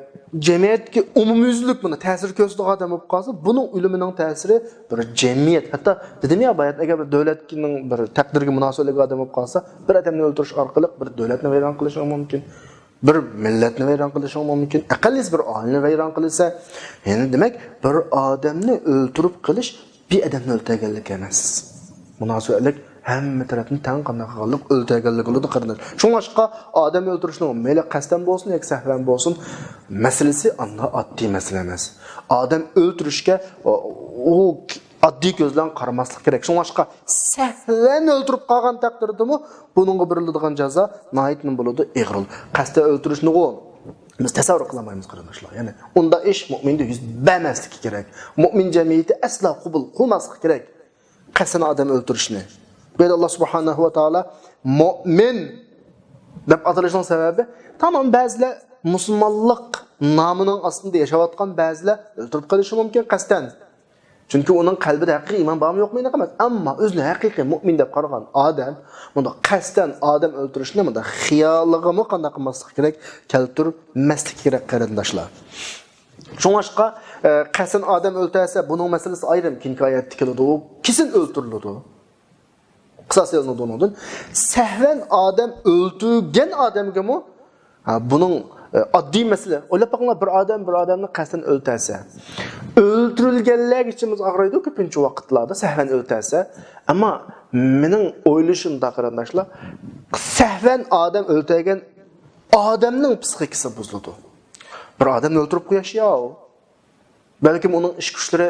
جەمئىيەتكە ئومۇميۈزلۈك بۇنى تەسىر كۆرسىتىدىغان ئادەم بولۇپ قالسا، بۇنىڭ ئۆلۈمىنىڭ تەسىرى بىر جەمئىيەت، ھەتتا دېدىم يا بايا، ئەگەر بىر دۆلەتنىڭ بىر تەقدىرىگە مۇناسىۋەتلىك ئادەم بولۇپ قالسا، بىر ئادەمنى ئۆلتۈرۈش ئارقىلىق بىر دۆلەتنى ۋەيران قىلىشىڭ مۇمكىن. بىر مىللەتنى ۋەيران قىلىشىڭ مۇمكىن. ئەقەللىسى بىر ئائىلىنى ۋەيران قىلىسەن. يەنى دېمەك، بىر ئادەمنى ئۆلتۈرۈپ قېلىش بىر ئادەمنى ئۆلتۈرگەنلىك ئەمەس. مۇناسىۋەتلىك ھەممە تەرەپنى تەڭ قانداق قىلغانلىق، ئۆلتۈرگەنلىك بولىدۇ، قېرىنداش. شۇڭلاشقا ئادەم ئۆلتۈرۈشنىڭ مەيلى قەستەن بولسۇن ياكى سەھۋەن بولسۇن، مەسىلىسى ئاندا ئاددىي مەسىلە ئەمەس. ئادەم ئۆلتۈرۈشكە ئۇ، ئۇ ئاددىي كۆز بىلەن قارىماسلىق كېرەك. شۇڭلاشقا سەھۋەن ئۆلتۈرۈپ قالغان تەقدىردىمۇ بۇنىڭغا بېرىلىدىغان جازا ناھايىتى نېمە بولىدۇ؟ ئېغىر بولىدۇ. قەستەن ئۆلتۈرۈشنىغۇ بىز تەسەۋۋۇر قىلالمايمىز، قېرىنداشلار. يەنى ئۇنداق ئىش مۇئمىندا يۈز بەرمەسلىكى كېرەك. مۇئمىن جەمئىيىتى ئەسلا قوبۇل قىلماسلىقى كېرەك قەستەن ئادەم ئۆلتۈرۈشنى. بۇ يەردە ئاللا سۇبھانەھۇ ۋە تائالا مۇئمىن دەپ ئاتىلىشىنىڭ سەۋەبى، تامام بەزىلەر مۇسۇلمانلىق نامىنىڭ ئاستىدا ياشاۋاتقان بەزىلەر ئۆلتۈرۈپ قېلىشى مۇمكىن قەستەن. چۈنكى ئۇنىڭ قەلبىدە ھەقىقىي ئىمان بارمۇ يوقمۇ ئېنىق ئەمەس. ئەمما ئۆزىنى ھەقىقىي مۇئمىن دەپ قارىغان ئادەم مۇنداق قەستەن ئادەم ئۆلتۈرۈشنى مۇنداق خىيالىغىمۇ قانداق قىلماسلىق كېرەك، كەلتۈرمەسلىك كېرەك، قېرىنداشلار. شۇڭلاشقا، ئە، قەستەن ئادەم ئۆلتۈرسە، بۇنىڭ مەسىلىسى ئايرىم، كېيىنكى ئايەتتە كېلىدۇ، ئۇ كېسىن ئۆلتۈرۈلىدۇ. قىساس ئېلىنىدۇ ئۇنىڭدىن. سەھۋەن ئادەم ئۆلتۈرگەن ئادەمگىمۇ، ھە، بۇنىڭ، ئە، ئاددىي مەسىلە. ئويلاپ باقىڭلار، بىر ئادەم بىر ئادەمنى قەستەن ئۆلتۈرسە. ئۆلتۈرۈلگەنلەرگە ئىچىمىز ئاغرىيدۇ كۆپىنچە ۋاقىتلاردا سەھۋەن ئۆلتۈرسە. ئەمما مېنىڭ ئويلىشىمدا، قېرىنداشلار، سەھۋەن ئادەم ئۆلتۈرگەن ئادەمنىڭ پسىخىكىسى بۇزۇلىدۇ. بىر ئادەمنى ئۆلتۈرۈپ قويۇش ياۋ. بەلكىم ئۇنىڭ ئىچ كۈچلىرى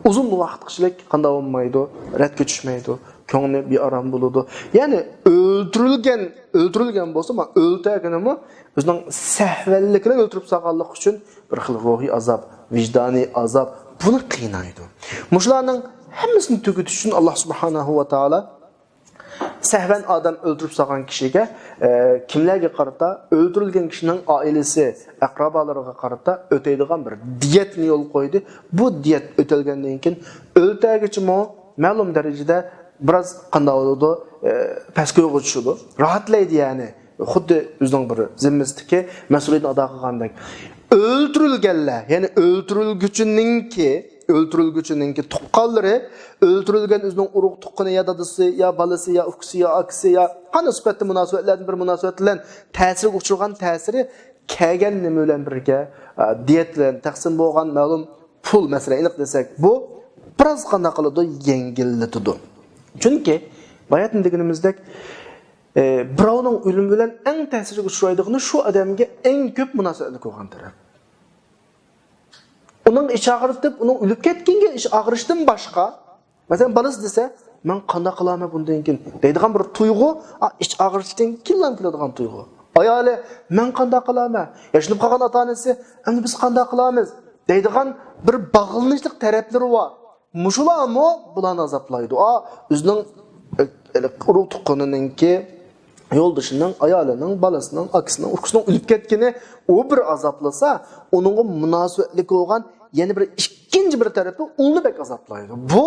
ئۇزۇن ۋاقىتقىچىلىك قانداق بولمايدۇ، رەتكە چۈشمەيدۇ، كۆڭلى بىئارام بولىدۇ. يەنى ئۆلتۈرۈلگەن، ئۆلتۈرۈلگەن بولسا، ما ئۆلتۈرگىنىمۇ ئۆزىنىڭ سەھۋەنلىكىدىن ئۆلتۈرۈپ سالغانلىقى ئۈچۈن بىر خىل روھىي ئازاب، ۋىجدانىي ئازاب، بۇنى قىينايدۇ. مۇشۇلارنىڭ ھەممىسىنى تۈگىتىش ئۈچۈن ئاللا سۇبھانەھۇ ۋە تائالا سەھۋەن ئادەم ئۆلتۈرۈپ سالغان كىشىگە، ئە، كىملەرگە قارىتا؟ ئۆلتۈرۈلگەن كىشىنىڭ ئائىلىسى، ئەقرىبالىرىغا قارىتا ئۆتەيدىغان بىر دىيەتنى يولغا قويدى. بۇ دىيەت ئۆتەلگەندىن كېيىن ئۆلتەرگۈچىمۇ مەلۇم دەرىجىدە بىراز قانداق بولىدۇ؟ ئە، پەسكويغا چۈشىدۇ. راھەتلەيدۇ يەنى. خۇددى ئۆزىنىڭ بىر زىممىسىدىكى مەسئۇلىيىتىنى ئادا قىلغاندەك. ئۆلتۈرۈلگەنلەر، يەنى ئۆلتۈرۈلگۈچىنىڭكى، ئۆلتۈرۈلگۈچىنىڭكى تۇغقانلىرى، ئۆلتۈرۈلگەن ئۆزىنىڭ ئۇرۇق تۇغقىنى يا دادىسى، يا بالىسى، يا ئۇكىسى، يا ئاكىسى، يا قانداق سۈپەتتە مۇناسىۋەتلەردىن بىر مۇناسىۋەت بىلەن تەسىرگە ئۇچرىغان تەسىرى كەلگەن نېمە بىلەن بىرگە، ئە، دىيەت بىلەن تەقسىم بولغان مەلۇم پۇل، مەسىلەن، ئېنىق دېسەك، بۇ بىراز قانداق قىلىدۇ؟ يەڭگىللىتىدۇ. چۈنكى باياتىن دېگىنىمىزدەك، ئە، بىراۋنىڭ ئۆلۈمى بىلەن ئەڭ تەسىرگە ئۇچرايدىغىنى شۇ ئادەمگە ئەڭ كۆپ مۇناسىۋەتلىك بولغان تەرەپ. ئۇنىڭ ئىچى ئاغرىتىپ، ئۇنىڭ ئۆلۈپ كەتكەنگە ئىچ ئاغرىشتىن باشقا، مەسىلەن، بالىسى دېسە، مەن قانداق قىلارمەن بۇندىن كېيىن دەيدىغان بىر تۇيغۇ، ئا، ئىچ ئاغرىشتىن كېيىنلا كېلىدىغان تۇيغۇ. ئايالى، مەن قانداق قىلارمەن؟ ياشىنىپ قالغان ئاتا-ئانىسى، ئەمدى بىز قانداق قىلارمىز دەيدىغان بىر باغلىنىشلىق تەرەپلىرى بار. مۇشۇلارمۇ بۇلارنى ئازابلايدۇ. ئا، ئۆزىنىڭ، ئە، ئۇرۇق تۇغقىنىنىڭكى، يولدىشىنىڭ، ئايالىنىڭ، بالىسىنىڭ، ئاكىسىنىڭ، ئۇكىسىنىڭ ئۆلۈپ كەتكىنى ئۇ بىر ئازابلىسا، ئۇنىڭغا مۇناسىۋەتلىك بولغان يەنە بىر ئىككىنچى بىر تەرەپى ئۇنى بەك ئازابلايدۇ. بۇ،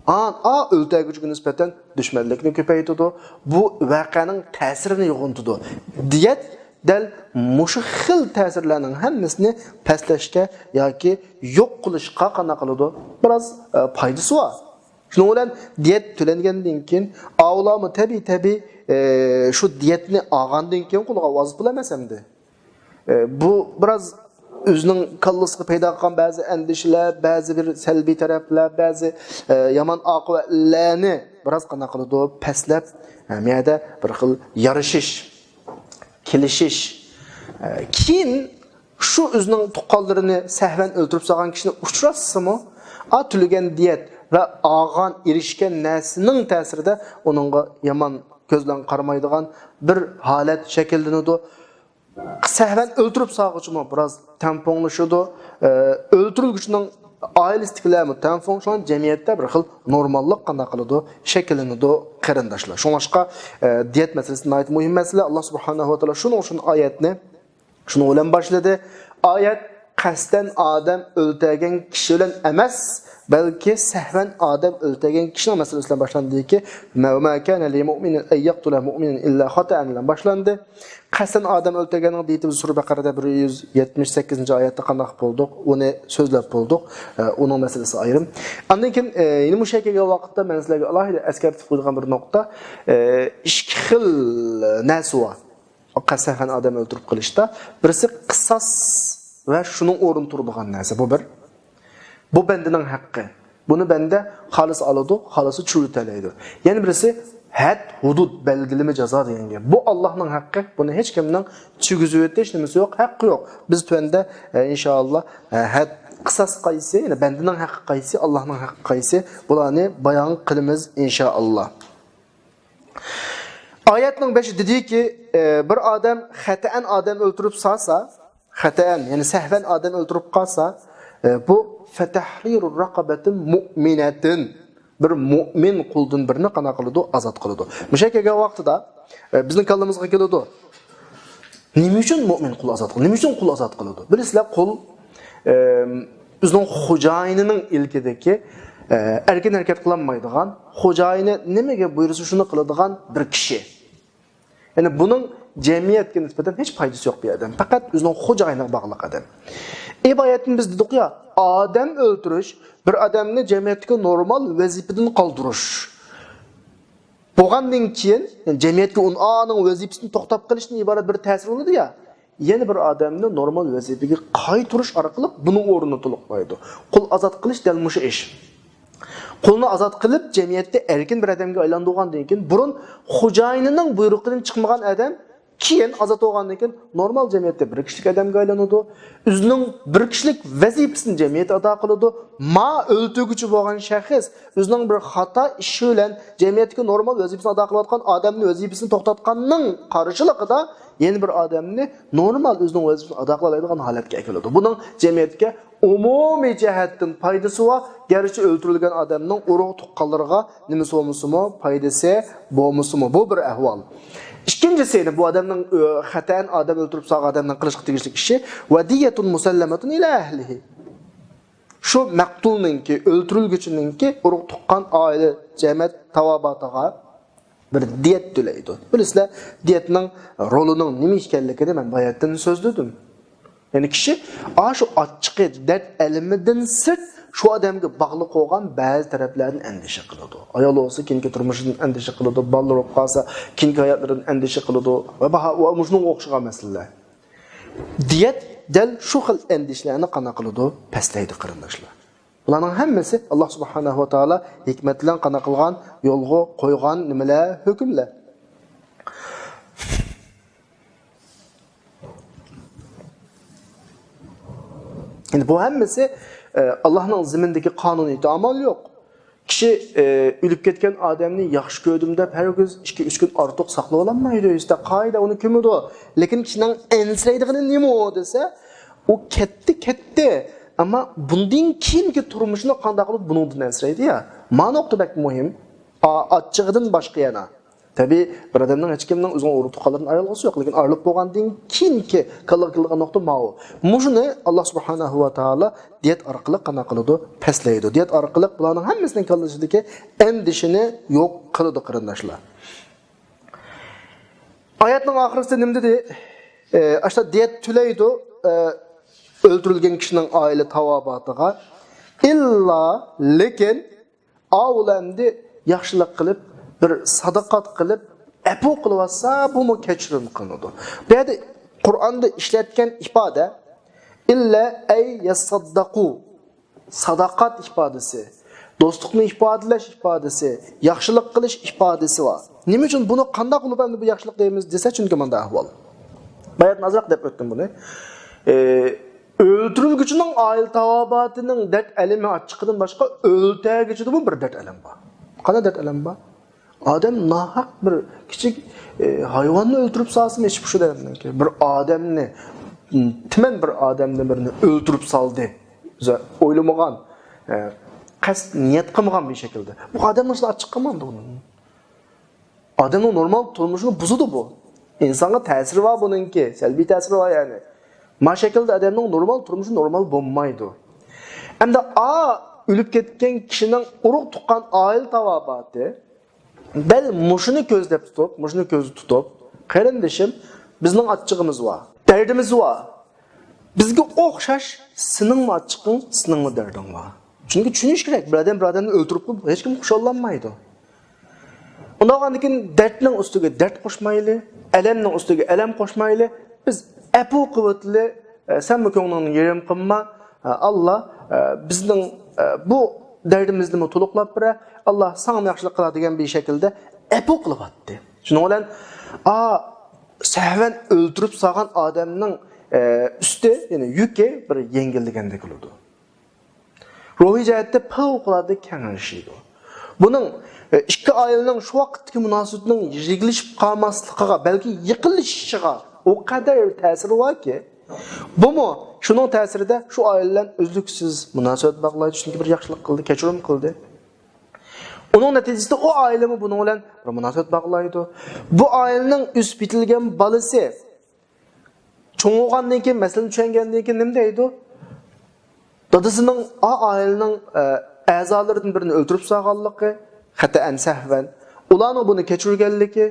ئا، ئا، ئۆلتۈرگۈچىگە نىسبەتەن دۈشمەنلىكنى كۆپەيتىدۇ. بۇ ۋەقەنىڭ تەسىرىنى يوغىنىتىدۇ. دىيەت دەل مۇشۇ خىل تەسىرلەرنىڭ ھەممىسىنى پەسلەشكە ياكى يوق قىلىشقا قانداق قىلىدۇ؟ بىراز، ئە، پايدىسى بار. شۇنىڭ بىلەن دىيەت تۆلەنگەندىن كېيىن، ئاۋۇلارمۇ تەبىئىي، تەبىئىي، ئە، شۇ دىيەتنى ئالغاندىن كېيىن قولىغا ئاۋاز پۇل ئەمەس ئەمدى. ئە، بۇ بىراز ئۆزىنىڭ كاللىسىغا پەيدا قىلغان بەزى ئەندىشىلەر، بەزى بىر سەلبىي تەرەپلەر، بەزى، ئە، يامان ئاقىۋەتلەرنى بىراز قانداق قىلىدۇ؟ پەسلەپ، ئە، مۇ يەردە بىر خىل يارىشىش، كېلىشىش. ئە، كېيىن شۇ ئۆزىنىڭ تۇغقانلىرىنى سەھۋەن ئۆلتۈرۈپ سالغان كىشىنى ئۇچراتسىمۇ، ئا، تۆلىگەن دىيەت ۋە ئالغان، ئېرىشكەن نەرسىنىڭ تەسىرىدە ئۇنىڭغا يامان كۆز بىلەن قارىمايدىغان بىر ھالەت شەكىللىنىدۇ. سەھۋەن ئۆلتۈرۈپ سالغۇچىمۇ بىراز تەڭپۇڭلىشىدۇ. ئە، ئۆلتۈرۈلگۈچىنىڭ ئائىلىسىدىكىلەرمۇ تەڭپۇڭ، شۇڭا جەمئىيەتتە بىر خىل نورماللىق قانداق قىلىدۇ؟ شەكىللىنىدۇ، قېرىنداشلار. شۇڭلاشقا، ئە، دىيەت مەسىلىسى ناھايىتى مۇھىم مەسىلە. ئاللا سۇبھانەھۇ ۋە تائالا شۇنىڭ ئۈچۈن ئايەتنى شۇنىڭ بىلەن باشلىدى. ئايەت قەستەن ئادەم ئۆلتۈرگەن كىشى بىلەن ئەمەس، بەلكى سەھۋەن ئادەم ئۆلتۈرگەن كىشىنىڭ مەسىلىسى بىلەن باشلاندىكى، «وما كان لمؤمن أن يقتل مؤمنا إلا خطأ» بىلەن باشلاندى. قەستەن ئادەم ئۆلتۈرگەننىڭ دېيىتىمىز سۈرە بەقەرەدە بىر يۈز يەتمىش سەككىزىنچى ئايەتتە قانداق بولدۇق، ئۇنى سۆزلەپ بولدۇق. ئە، ئۇنىڭ مەسىلىسى ئايرىم. ئاندىن كېيىن، ئە، يەنە مۇشۇ يەرگە كەلگەن ۋاقىتتا مەن سىلەرگە ئالاھىدە ئەسكەرتىپ قويىدىغان بىر نۇقتا، ئە، ئىككى خىل نەرسە بار. قەستەن ئادەم ئۆلتۈرۈپ قېلىشتا بىرسى قىساس ۋە شۇنىڭ ئورنىدا تۇرىدىغان نەرسە، بۇ بىر. بۇ بەندىنىڭ ھەققى. بۇنى بەندە خالىسا ئالىدۇ، خالىسا چۈشۈرۈۋېتەلەيدۇ. يەنە بىرسى ھەد، ھۇدۇد، بەلگىلىمە جازا دېگەن گەپ. بۇ ئاللانىڭ ھەققى، بۇنى ھېچ كىمنىڭ چۈشۈرۈۋېتىش نېمىسى يوق، ھەققى يوق. بىز تۆۋەندە، ئە، ئىنشائاللا، ئە، ھەد، قىساس قايسى، يەنى بەندىنىڭ ھەققى قايسى، ئاللانىڭ ھەققى قايسى، بۇلارنى بايان قىلىمىز ئىنشائاللا. ئايەتنىڭ بېشى دېدىكى، ئە، بىر ئادەم خەتەئەن ئادەم ئۆلتۈرۈپ سالسا، خەتەئەن، يەنى سەھۋەن ئادەم ئۆلتۈرۈپ قالسا، ئە، بۇ فتحرير رقبة مؤمنة، بىر مۇئمىن قۇلدىن بىرنى قانداق قىلىدۇ؟ ئازاد قىلىدۇ. مۇشۇ كەلگەن ۋاقتىدا، ئە، بىزنىڭ كاللىمىزغا كېلىدۇ. نېمە ئۈچۈن مۇئمىن قۇل ئازاد قىلىدۇ؟ نېمە ئۈچۈن قۇل ئازاد قىلىدۇ؟ بىلىسىلەر، قۇل، ئە، ئۆزىنىڭ خوجايىنىنىڭ ئىلكىدىكى، ئە، ئەركىن ھەرىكەت قىلالمايدىغان، خوجايىنى نېمىگە بۇيرۇسا شۇنى قىلىدىغان بىر كىشى. يەنى بۇنىڭ جەمئىيەتكە نىسبەتەن ھېچ پايدىسى يوق بىر ئادەم. پەقەت ئۆزىنىڭ خوجايىنىغا باغلىق ئادەم. ئايەتتىن بىز دېدۇق يا، ئادەم ئۆلتۈرۈش، بىر ئادەمنى جەمئىيەتتىكى نورمال ۋەزىپىدىن قالدۇرۇش. بولغاندىن كېيىن، يەنى جەمئىيەتكە ئۇنىڭ ۋەزىپىسىدىن توختاپ قېلىشتىن ئىبارەت بىر تەسىر بولىدۇ يا. يەنە بىر ئادەمنى نورمال ۋەزىپىگە قايتۇرۇش ئارقىلىق بۇنىڭ ئورنىنى تولۇقلايدۇ. قۇل ئازاد قىلىش دەل مۇشۇ ئىش. قۇلنى ئازاد قىلىپ، جەمئىيەتتە ئەركىن بىر ئادەمگە ئايلاندۇرغاندىن كېيىن، بۇرۇن خوجايىنىنىڭ بۇيرۇقىدىن چىقمىغان ئادەم كېيىن ئازاد بولغاندىن كېيىن نورمال جەمئىيەتتە بىر كىشىلىك ئادەمگە ئايلىنىدۇ. ئۆزىنىڭ بىر كىشىلىك ۋەزىپىسىنى جەمئىيەتتە ئادا قىلىدۇ. ما ئۆلتۈرگۈچى بولغان شەخس ئۆزىنىڭ بىر خاتا ئىشى بىلەن جەمئىيەتتىكى نورمال ۋەزىپىسىنى ئادا قىلىۋاتقان ئادەمنىڭ ۋەزىپىسىنى توختاتقاننىڭ قارشىلىقىدا يەنە بىر ئادەمنى نورمال ئۆزىنىڭ ۋەزىپىسىنى ئادا قىلالايدىغان ھالەتكە ئەكېلىدۇ. بۇنىڭ جەمئىيەتكە ئومۇمىي جەھەتتىن پايدىسى بار، گەرچە ئۆلتۈرۈلگەن ئادەمنىڭ ئۇرۇق تۇغقانلىرىغا نېمىسى بولمىسىمۇ، پايدىسى بولمىسىمۇ، بۇ بىر ئەھۋال. ئىككىنچىسى، بۇ ئادەمنىڭ، ئۆ، خەتەن ئادەم ئۆلتۈرۈپ سالغان ئادەمنىڭ قىلىشقا تېگىشلىك ئىشى، ودية مسلمة إلى أهله. شۇ مەقتۇلنىڭكى، ئۆلتۈرۈلگۈچىنىڭكى ئۇرۇق تۇغقان، ئائىلە، جەمەت تاۋابىئاتىغا بىر دىيەت تۆلەيدۇ. بىلىسىلەر، دىيەتنىڭ رولىنىڭ نېمە ئىكەنلىكىنى مەن باياتىن سۆزلىدىم. يەنى كىشى ئاشۇ ئاچچىقى، دەرد ئەلىمىدىن سىرت شۇ ئادەمگە باغلىق بولغان بەزى تەرەپلەردىن ئەندىشە قىلىدۇ. ئايال بولسا كېيىنكى تۇرمۇشىدىن ئەندىشە قىلىدۇ، بالىلىرى بولۇپ قالسا كېيىنكى ھاياتلىرىدىن ئەندىشە قىلىدۇ ۋە باھا-، ۋە مۇشۇنىڭغا ئوخشىغان مەسىلىلەر. دىيەت دەل شۇ خىل ئەندىشىلەرنى قانداق قىلىدۇ؟ پەسلەيدۇ، قېرىنداشلار. بۇلارنىڭ ھەممىسى ئاللا سۇبھانەھۇ ۋە تائالا ھېكمەت بىلەن قانداق قىلغان، يولغا قويغان نېمىلەر، ھۆكۈملەر. ئەمدى بۇ ھەممىسى، ئە، ئاللانىڭ زېمىنىدىكى قانۇنىيىتى ئامال يوق. كىشى، ئە، ئۆلۈپ كەتكەن ئادەمنى ياخشى كۆردۈم دەپ ھەرگىز ئىككى، ئۈچ كۈن ئارتۇق ساقلىۋالالمايدۇ. ئۆزىدە قائىدە ئۇنى كۆمىدۇ. لېكىن كىشىنىڭ ئەنسىرەيدىغىنى نېمە دېسە، ئۇ كەتتى، كەتتى. ئەمما بۇندىن كېيىنكى تۇرمۇشىنى قانداق قىلىپ بۇنىڭدىن ئەنسىرەيدۇ يا؟ ما نۇقتا بەك مۇھىم. ئا-، ئاچچىقىدىن باشقا يەنە. تەبىئىي، بىر ئادەمنىڭ ھېچكىمنىڭ ئۆزىنىڭ ئۇرۇق تۇغقانلىرىدىن ئايرىلغۇسى يوق، لېكىن ئايرىلىپ بولغاندىن كېيىنكى كاللىغا كېلىدىغان نۇقتا ماۋۇ. مۇشۇنى ئاللا سۇبھانەھۇ ۋە تائالا دىيەت ئارقىلىق قانداق قىلىدۇ؟ پەسلەيدۇ. دىيەت ئارقىلىق بۇلارنىڭ ھەممىسىنىڭ كاللىسىدىكى ئەندىشىنى يوق قىلىدۇ، قېرىنداشلار. ئايەتنىڭ ئاخىرىسىدا نېمە دېدى؟ ئاشۇ دىيەت تۆلەيدۇ، ئە، ئۆلتۈرۈلگەن كىشىنىڭ ئائىلە تاۋابىئاتىغا. ئىللا، لېكىن، ئاۋۇلا ئەمدى ياخشىلىق قىلىپ، بىر ساداقات قىلىپ، ئەپۇ قىلىۋاتسا، بۇمۇ كەچۈرۈم قىلىنىدۇ. بۇ يەردە قۇرئاندا ئىشلەتكەن ئىپادە، ئىللا ئەي يەسسەددەقۇ، ساداقات ئىپادىسى، دوستلۇقنى ئىپادىلەش ئىپادىسى، ياخشىلىق قىلىش ئىپادىسى بار. نېمە ئۈچۈن بۇنى قانداق بولۇپ ئەمدى بۇ ياخشىلىق دەيمىز دېسە، چۈنكى مۇنداق ئەھۋال. باياتىن ئازراق دەپ ئۆتتۈم بۇنى. ئى، ئۆلتۈرۈلگۈچىنىڭ ئائىلە تاۋابىئاتىنىڭ دەرد ئەلىمى ئاچچىقىدىن باشقا ئۆلتۈرگۈچىدىمۇ بىر دەرد ئەلەم بار. قانداق دەرد ئەلەم بار؟ ئادەم ناھەق بىر كىچىك، ئى، ھايۋاننى ئۆلتۈرۈپ سالسىمۇ ھېچ پۇشۇ دەيمەنكى. بىر ئادەمنى، تۈمەن بىر ئادەمنى بىرنى ئۆلتۈرۈپ سالدى. بىز ئويلىمىغان، ئى، قەست نىيەت قىلمىغان بىر شەكىلدە. بۇ ئادەمنىڭ ئىچىدە ئاچچىق قالمامدۇ بۇنىڭ؟ ئادەمنىڭ نورمال تۇرمۇشىنى بۇزىدۇ بۇ. ئىنسانغا تەسىرى بار بۇنىڭكى، سەلبىي تەسىرى بار يەنى. ما شەكىلدە ئادەمنىڭ نورمال تۇرمۇشى نورمال بولمايدۇ. ئەمدى ئا ئۆلۈپ كەتكەن كىشىنىڭ ئۇرۇق تۇغقان ئائىلە تاۋابىئاتى دەل مۇشۇنى كۆزدەپ تۇتۇپ، مۇشۇنى كۆزدە تۇتۇپ، قېرىندىشىم، بىزنىڭ ئاچچىقىمىز بار، دەردىمىز بار. بىزگە ئوخشاش سېنىڭمۇ ئاچچىقىڭ، سېنىڭمۇ دەردىڭ بار. چۈنكى چۈشىنىش كېرەك، بىر ئادەم بىر ئادەمنى ئۆلتۈرۈپ قويۇپ، ھېچكىم خۇشاللانمايدۇ. ئۇنداق بولغاندىكىن دەردنىڭ ئۈستىگە دەرد قوشمايلى، ئەلەمنىڭ ئۈستىگە ئەلەم قوشمايلى، بىز ئەپۇ قىلىۋېتىلى، ئە، سەنمۇ كۆڭلۈڭنى يېرىم قىلما، ئە، ئاللا، ئە، بىزنىڭ، ئە، بۇ دەردىمىزنىمۇ تولۇقلاپ بېرە، ئاللا ساڭىمۇ ياخشىلىق قىلار دېگەن بىر شەكىلدە ئەپۇ قىلىۋاتتى. شۇنىڭ بىلەن، ئا، سەھۋەن ئۆلتۈرۈپ سالغان ئادەمنىڭ، ئە، ئۈستى، يەنى يۈكى بىر يەڭگىللىگەندەك بولىدۇ. روھىي جەھەتتە پەۋقۇلئاددە كېڭىيىشىدۇ. بۇنىڭ، ئە، ئىككى ئائىلىنىڭ شۇ ۋاقىتتىكى مۇناسىۋىتىنىڭ يىغلىشىپ قالماسلىقىغا، بەلكى يېقىنلىشىشىغا ئۇ قەدەر تەسىرى باركى، بۇمۇ شۇنىڭ تەسىرىدە شۇ ئائىلە بىلەن ئۈزلۈكسىز مۇناسىۋەت باغلايدۇ، چۈنكى بىر ياخشىلىق قىلدى، كەچۈرۈم قىلدى. ئۇنىڭ نەتىجىسىدە ئۇ ئائىلىمۇ بۇنىڭ بىلەن بىر مۇناسىۋەت باغلايدۇ. بۇ ئائىلىنىڭ ئۆسۈپ يېتىلگەن بالىسى چوڭ بولغاندىن كېيىن، مەسىلىنى چۈشەنگەندىن كېيىن نېمە دەيدۇ؟ دادىسىنىڭ، ئا، ئائىلىنىڭ، ئە، ئەزالىرىدىن بىرىنى ئۆلتۈرۈپ سالغانلىقى، خەتەئەن سەھۋەن، ئۇلارنىڭ بۇنى كەچۈرگەنلىكى،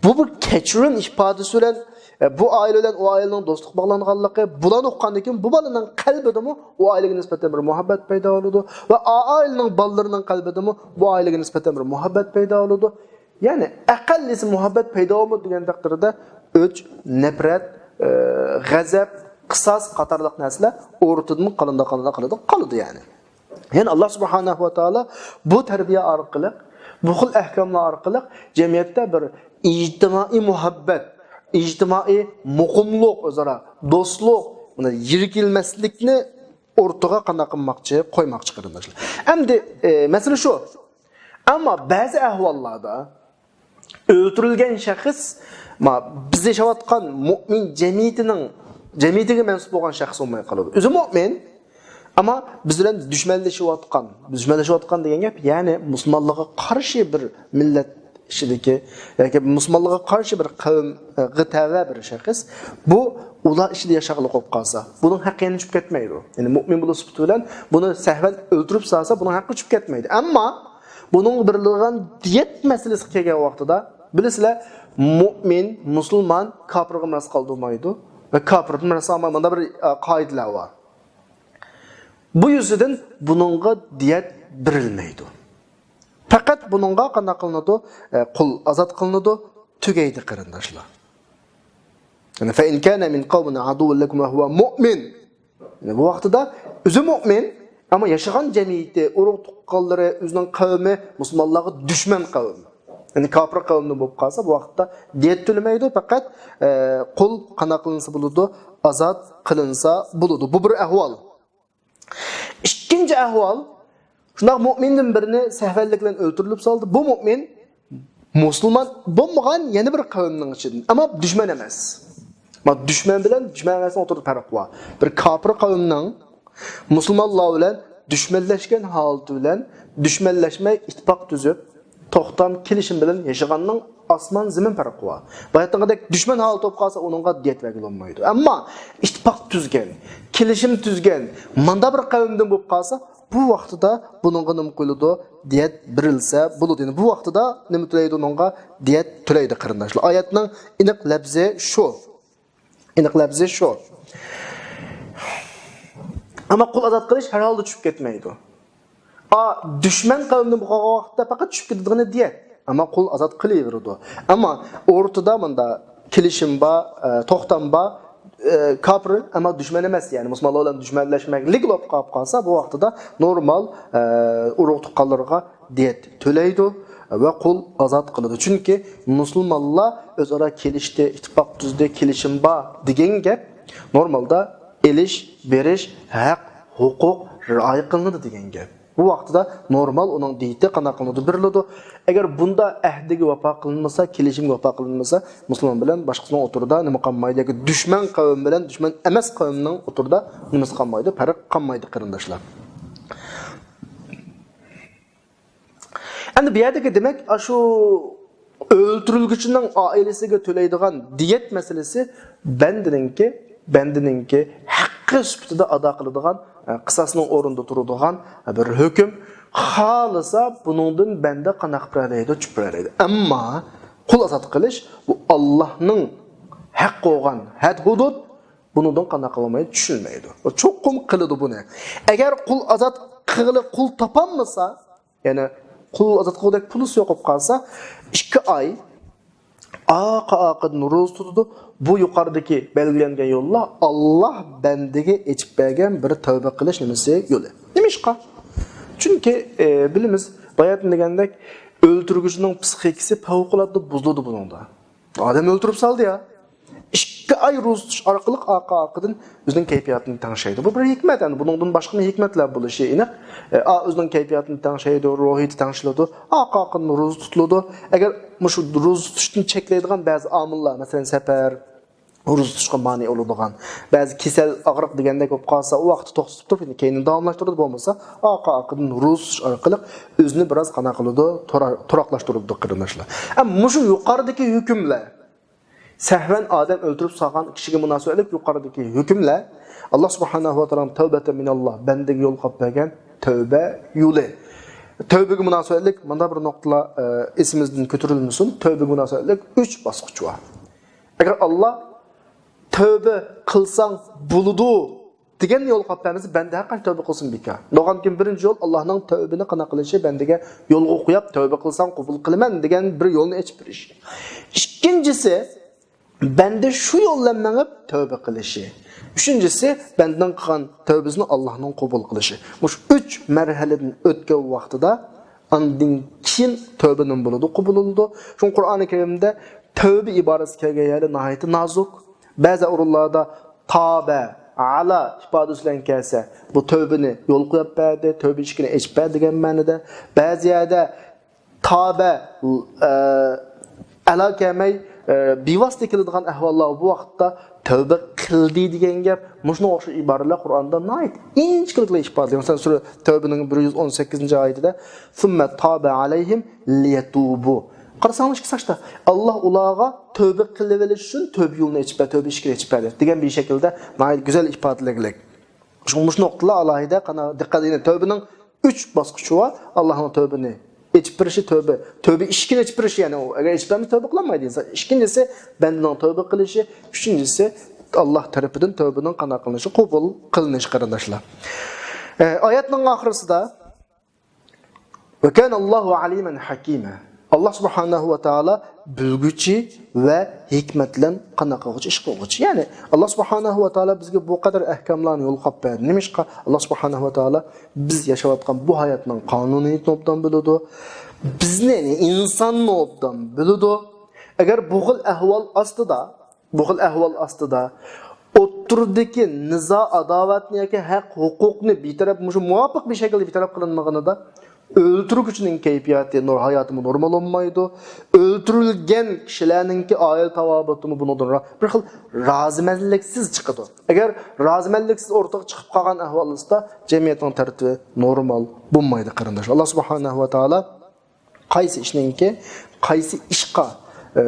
بۇ بىر كەچۈرۈم ئىپادىسى بىلەن، ئە، بۇ ئائىلە بىلەن ئۇ ئائىلىنىڭ دوستلۇق باغلانغانلىقى، بۇلارنى ئۇققاندىن كېيىن بۇ بالىنىڭ قەلبىدىمۇ ئۇ ئائىلىگە نىسبەتەن بىر مۇھەببەت پەيدا بولىدۇ ۋە ئا-، ئائىلىنىڭ بالىلىرىنىڭ قەلبىدىمۇ بۇ ئائىلىگە نىسبەتەن بىر مۇھەببەت پەيدا بولىدۇ. يەنى ئەقەللىسى مۇھەببەت پەيدا بولمىدى دېگەن تەقدىردە ئۆچ، نەپرەت، ئە، غەزەپ، قىساس قاتارلىق نەرسىلەر ئورتىدىمۇ قالىدۇ، قالىدۇ، قالىدۇ، قالىدۇ يەنى. يەنى ئاللا سۇبھانەھۇ ۋە تائالا بۇ تەربىيە ئارقىلىق، بۇ خىل ئەھكاملار ئارقىلىق جەمئىيەتتە بىر ئىجتىمائىي مۇھەببەت، ئىجتىمائىي مۇقىملىق، ئۆزئارا دوستلۇق، مانا يىرگىلمەسلىكنى ئورتىغا قانداق قىلماقچى، قويماقچى قېرىنداشلار. ئەمدى ئە، مەسىلە شۇ. ئەمما بەزى ئەھۋاللاردا ئۆلتۈرۈلگەن شەخس، ما، بىز ياشاۋاتقان مۇئمىن جەمئىيىتىنىڭ، جەمئىيىتىگە مەنسۇپ بولغان شەخس بولماي قالىدۇ. ئۆزى مۇئمىن، ئەمما بىز بىلەن دۈشمەنلىشىۋاتقان، دۈشمەنلىشىۋاتقان دېگەن گەپ، يەنى مۇسۇلمانلىققا قارشى بىر مىللەت ئىچىدىكى ياكى مۇسۇلمانلىققا قارشى بىر قەۋمگە تەۋە بىر شەخس، بۇ ئۇلار ئىچىدە ياشاغلىق بولۇپ قالسا، بۇنىڭ ھەققى يەنە چۈشۈپ كەتمەيدۇ. يەنى مۇئمىن بولۇش سۈپىتى بىلەن بۇنى سەھۋەن ئۆلتۈرۈپ سالسا، بۇنىڭ ھەققى چۈشۈپ كەتمەيدۇ. ئەمما بۇنىڭغا بېرىلىدىغان دىيەت مەسىلىسىگە كەلگەن ۋاقتىدا، بىلىسىلەر، مۇئمىن، مۇسۇلمان كاپىرغا مىراس قالدۇرمايدۇ ۋە كاپىردىن مىراس ئالمايدۇ. مۇنداق بىر ئە، قائىدىلەر بار. بۇ يۈزىدىن بۇنىڭغا دىيەت بېرىلمەيدۇ. پەقەت بۇنىڭغا قانداق قىلىنىدۇ؟ ئە، قۇل ئازاد قىلىنىدۇ، تۈگەيدۇ قېرىنداشلار. يەنى، فَإِنْ كَانَ مِنْ قَوْمٍ عَدُوًّا لَكُمْ وَهُوَ مُؤْمِنٌ. يەنى بۇ ۋاقتىدا ئۆزى مۇئمىن، ئەمما ياشىغان جەمئىيىتى، ئۇرۇق تۇغقانلىرى، ئۆزىنىڭ قەۋمى مۇسۇلمانلارغا دۈشمەن قەۋم. يەنى كاپىر قەۋمدىن بولۇپ قالسا، بۇ ۋاقىتتا دىيەت تۆلىمەيدۇ، پەقەت ئە، قۇل قانداق قىلىنسا بولىدۇ، ئازاد قىلىنسا بولىدۇ. بۇ بىر ئەھۋال. ئىككىنچى ئەھۋال، شۇنداق مۇئمىندىن بىرىنى سەھۋەنلىك بىلەن ئۆلتۈرۈلۈپ سالدى. بۇ مۇئمىن مۇسۇلمان بولمىغان يەنە بىر قەۋمنىڭ ئىچىدىن، ئەمما دۈشمەن ئەمەس. ما، دۈشمەن بىلەن دۈشمەن ئەمەسنىڭ ئوتتۇرىدا پەرق بار. بىر كاپىر قەۋمنىڭ مۇسۇلمانلار بىلەن دۈشمەنلەشكەن ھالىتى بىلەن دۈشمەنلەشمەي، ئىتتىپاق تۈزۈپ، توختام، كېلىشىم بىلەن ياشىغاننىڭ ئاسمان زېمىن پەرقى بار. باياتقىدەك دۈشمەن ھالىتى بولۇپ قالسا، ئۇنىڭغا دىيەت بەرگىلى بولمايدۇ. ئەمما ئىتتىپاق تۈزگەن، كېلىشىم تۈزگەن، ماندا بىر قەۋمدىن بولۇپ قالسا، بۇ ۋاقتىدا بۇنىڭغا نېمە قويۇلىدۇ؟ دىيەت بېرىلسە بولىدۇ. يەنى بۇ ۋاقتىدا نېمە تۆلەيدۇ ئۇنىڭغا؟ دىيەت تۆلەيدۇ قېرىنداشلار. ئايەتنىڭ ئېنىق لەپزى شۇ. ئېنىق لەپزى شۇ. ئەمما قۇل ئازاد قىلىش ھەر ھالدا چۈشۈپ كەتمەيدۇ. ئا، دۈشمەن قەۋمدىن بولغان ۋاقىتتا پەقەت چۈشۈپ كېتىدىغىنى دىيەت. ئەمما قۇل ئازاد قىلىۋېرىدۇ. ئەمما ئورتىدا مۇندا كېلىشىم بار، ئە، توختام بار، ئە، كاپىر، ئەمما دۈشمەن ئەمەس، يەنى مۇسۇلمانلار بىلەن دۈشمەنلەشمەكلىك بولۇپ قالىپ قالسا، بۇ ۋاقتىدا نورمال، ئە، ئۇرۇق تۇغقانلىرىغا دىيەت تۆلەيدۇ ۋە قۇل ئازاد قىلىدۇ. چۈنكى مۇسۇلمانلار ئۆزئارا كېلىشتى، ئىتتىپاق تۈزدى، كېلىشىم بار دېگەن گەپ نورمالدا ئېلىش، بېرىش، ھەق، ھوقۇق رىئايە قىلىنىدۇ دېگەن گەپ. بۇ ۋاقتىدا نورمال ئۇنىڭ دىيىتى قانداق قىلىنىدۇ؟ بېرىلىدۇ. ئەگەر بۇندا ئەھدىگە ۋاپا قىلىنمىسا، كېلىشىمگە ۋاپا قىلىنمىسا، مۇسۇلمان بىلەن باشقىسىنىڭ ئوتتۇرىدا نېمە قالمايدۇ؟ ياكى دۈشمەن قەۋم بىلەن دۈشمەن ئەمەس قەۋمنىڭ ئوتتۇرىدا نېمىسى قالمايدۇ؟ پەرق قالمايدۇ قېرىنداشلار. ئەمدى بۇ يەردىكى دېمەك، ئاشۇ ئۆلتۈرۈلگۈچىنىڭ ئائىلىسىگە تۆلەيدىغان دىيەت مەسىلىسى بەندىنىڭكى، بەندىنىڭكى ھەققى سۈپىتىدە ئادا قىلىدىغان، ئە، قىساسنىڭ ئورنىدا تۇرىدىغان، ئە، بىر ھۆكۈم. خالىسا بۇنىڭدىن بەندە قانداق بېرەلەيدۇ؟ چۈشۈپ بېرەلەيدۇ. ئەمما قۇل ئازاد قىلىش بۇ ئاللاھنىڭ ھەققى بولغان ھەد-ھۇدۇد، بۇنىڭدىن قانداق قىلالمايدۇ؟ چۈشۈلمەيدۇ. چوقۇم قىلىدۇ بۇنى. ئەگەر قۇل ئازاد قىلغىلى قۇل تاپالمىسا، يەنى قۇل ئازاد قىلغۇدەك پۇلىسى يوق بولۇپ قالسا، ئىككى ئاي ئاقا ئاقىدىن روزا تۇتىدۇ. بۇ يۇقىرىدىكى بەلگىلەنگەن يوللار ئاللا بەندىگە ئېچىپ بەرگەن بىر تەۋبە قىلىش نېمىسى، يولى. نېمىشقا؟ چۈنكى، ئە، بىلىمىز، باياتىن دېگەندەك، ئۆلتۈرگۈچىنىڭ پسىخىكىسى پەۋقۇلئاددە بۇزۇلىدۇ بۇنىڭدا. ئادەم ئۆلتۈرۈپ سالدى يا. ئىككى ئاي روزا تۇتۇش ئارقىلىق ئاقا ئاقىدىن ئۆزىنىڭ كەيپىياتىنى تەڭشەيدۇ. بۇ بىر ھېكمەت، ئەمدى بۇنىڭدىن باشقىمۇ ھېكمەتلەر بولۇشى ئېنىق. ئە، ئا، ئۆزىنىڭ كەيپىياتىنى تەڭشەيدۇ، روھىيىتى تەڭشىلىدۇ. ئاقا ئاقىدىن روزا تۇتۇلىدۇ. ئەگەر مۇشۇ روزا تۇتۇشتىن چەكلەيدىغان بەزى ئامىللار، مەسىلەن، سەپەر، روزا تۇتۇشقا مانى بولىدىغان، بەزى كېسەل، ئاغرىق دېگەندەك بولۇپ قالسا، ئۇ ۋاقىتتا توختىتىپ تۇرۇپ، كەينىدىن داۋاملاشتۇرىدۇ، بولمىسا ئاقا ئاقىدىن روزا تۇتۇش ئارقىلىق ئۆزىنى بىراز قانداق قىلىدۇ؟ تۇرا-، تۇراقلاشتۇرىدۇ قېرىنداشلار. ئەمما مۇشۇ يۇقىرىدىكى ھۆكۈملەر، سەھۋەن ئادەم ئۆلتۈرۈپ سالغان كىشىگە مۇناسىۋەتلىك يۇقىرىدىكى ھۆكۈملەر، ئاللا سۇبھانەھۇ ۋە تائالانىڭ تەۋبەتەن مىنەللا، بەندىگە يول قىلىپ بەرگەن تەۋبە يولى. تەۋبىگە مۇناسىۋەتلىك مۇنداق بىر نۇقتىلار، ئە، ئېسىمىزدىن كۆتۈرۈلمىسۇن. تەۋبىگە مۇناسىۋەتلىك ئۈچ باسقۇچ بار. ئەگەر ئاللا تەۋبە قىلساڭ بولىدۇ دېگەن يول قاپ بەرمىسە، بەندە ھەرقانچە تەۋبە قىلسۇن بىكار. بولغاندىكىن بىرىنچى يول ئاللانىڭ تەۋبىنى قانداق قىلىشى، بەندىگە يولغا قويۇپ، تەۋبە قىلساڭ قوبۇل قىلىمەن دېگەن بىر يولنى ئېچىپ بېرىش. ئىككىنچىسى، بەندە شۇ يول بىلەن مېڭىپ تەۋبە قىلىشى. ئۈچىنچىسى، بەندىنىڭ قىلغان تەۋبىسىنى ئاللاھنىڭ قوبۇل قىلىشى. مۇشۇ ئۈچ مەرھەلىدىن ئۆتكەن ۋاقتىدا ئاندىن كېيىن تەۋبە نېمە بولىدۇ؟ قوبۇل بولىدۇ. شۇڭا قۇرئانى كەرىمدە تەۋبە ئىبارىسى كەلگەن يەردە ناھايىتى نازۇك. بەزى ئورۇنلاردا تابە، ئالا ئىپادىسى بىلەن كەلسە، بۇ تەۋبىنى يول قويۇپ بەردى، تەۋبە ئىشىكىنى ئېچىپ بەردى دېگەن مەنىدە. بەزى يەردە تابە، ئە، ئالا كەلمەي، ئە، بىۋاسىتە كېلىدىغان ئەھۋاللار، بۇ ۋاقىتتا تەۋبە قىلدى دېگەن گەپ. مۇشۇنىڭغا ئوخشاش ئىبارىلەر قۇرئاندا ناھايىتى ئىنچىكىلىك بىلەن ئىپادىلەنگەن. مەسىلەن، سۈرە تەۋبىنىڭ بىر يۈز ئون سەككىزىنچى ئايىتىدە، ثم تاب عليهم ليتوبوا. قارىساڭلار ئىككى ساچتا، ئاللا ئۇلارغا تەۋبە قىلىۋېلىش ئۈچۈن تەۋبە يولىنى ئېچىپ بەردى، تەۋبە ئىشىكىنى ئېچىپ بەردى دېگەن بىر شەكىلدە ناھايىتى گۈزەل ئىپادىلەنگەنلىك. شۇڭا مۇشۇ نۇقتىلار ئالاھىدە قانا دىققەت، يەنى تەۋبىنىڭ ئۈچ باسقۇچى بار. ئاللانىڭ تەۋبىنى ئېچىپ بېرىشى، تەۋبە، تەۋبە ئىشىكىنى ئېچىپ بېرىشى، يەنى ئۇ ئەگەر ئېچىپ بەرمىسە تەۋبە قىلالمايدۇ ئىنسان. ئىككىنچىسى، بەندىنىڭ تەۋبە قىلىشى. ئۈچىنچىسى، ئاللا تەرىپىدىن تەۋبىنىڭ قانداق قىلىنىشى، قوبۇل قىلىنىشى، قېرىنداشلار. ئە، ئايەتنىڭ ئاخىرىسىدا، ۋە كانە ئاللاھۇ ئەلىيمەن ھەكىمە. ئاللا سۇبھانەھۇ ۋە تائالا بىلگۈچى ۋە ھېكمەت بىلەن قانداق قىلغۇچى، ئىش قىلغۇچى. يەنى، ئاللا سۇبھانەھۇ ۋە تائالا بىزگە بۇ قەدەر ئەھكاملارنى يولغا قويۇپ بەردى. نېمىشقا؟ ئاللا سۇبھانەھۇ ۋە تائالا بىز ياشاۋاتقان بۇ ھاياتنىڭ قانۇنىيىتىنى ئوبدان بىلىدۇ. بىزنى، يەنى ئىنساننى ئوبدان بىلىدۇ. ئەگەر بۇ خىل ئەھۋال ئاستىدا، بۇ خىل ئەھۋال ئاستىدا ئوتتۇرىدىكى نىزا، ئاداۋەتنى ياكى ھەق، ھوقۇقنى بىتەرەپ، مۇشۇ مۇۋاپىق بىر شەكىلدە بىتەرەپ قىلىنمىغىنىدا، ئۆلتۈرگۈچىنىڭ كەيپىياتى، نۇر ھاياتىمۇ نورمال بولمايدۇ. ئۆلتۈرۈلگەن كىشىلەرنىڭكى ئائىلە تاۋابىئاتىمۇ بۇنىڭدىن را-، بىر خىل رازىمەنلىكسىز چىقىدۇ. ئەگەر رازىمەنلىكسىز ئورتىغا چىقىپ قالغان ئەھۋالىسىدا، جەمئىيەتنىڭ تەرتىپى نورمال بولمايدۇ، قېرىنداش. ئاللا سۇبھانەھۇ ۋە تائالا قايسى ئىشنىڭكى قايسى ئىشقا، ئە،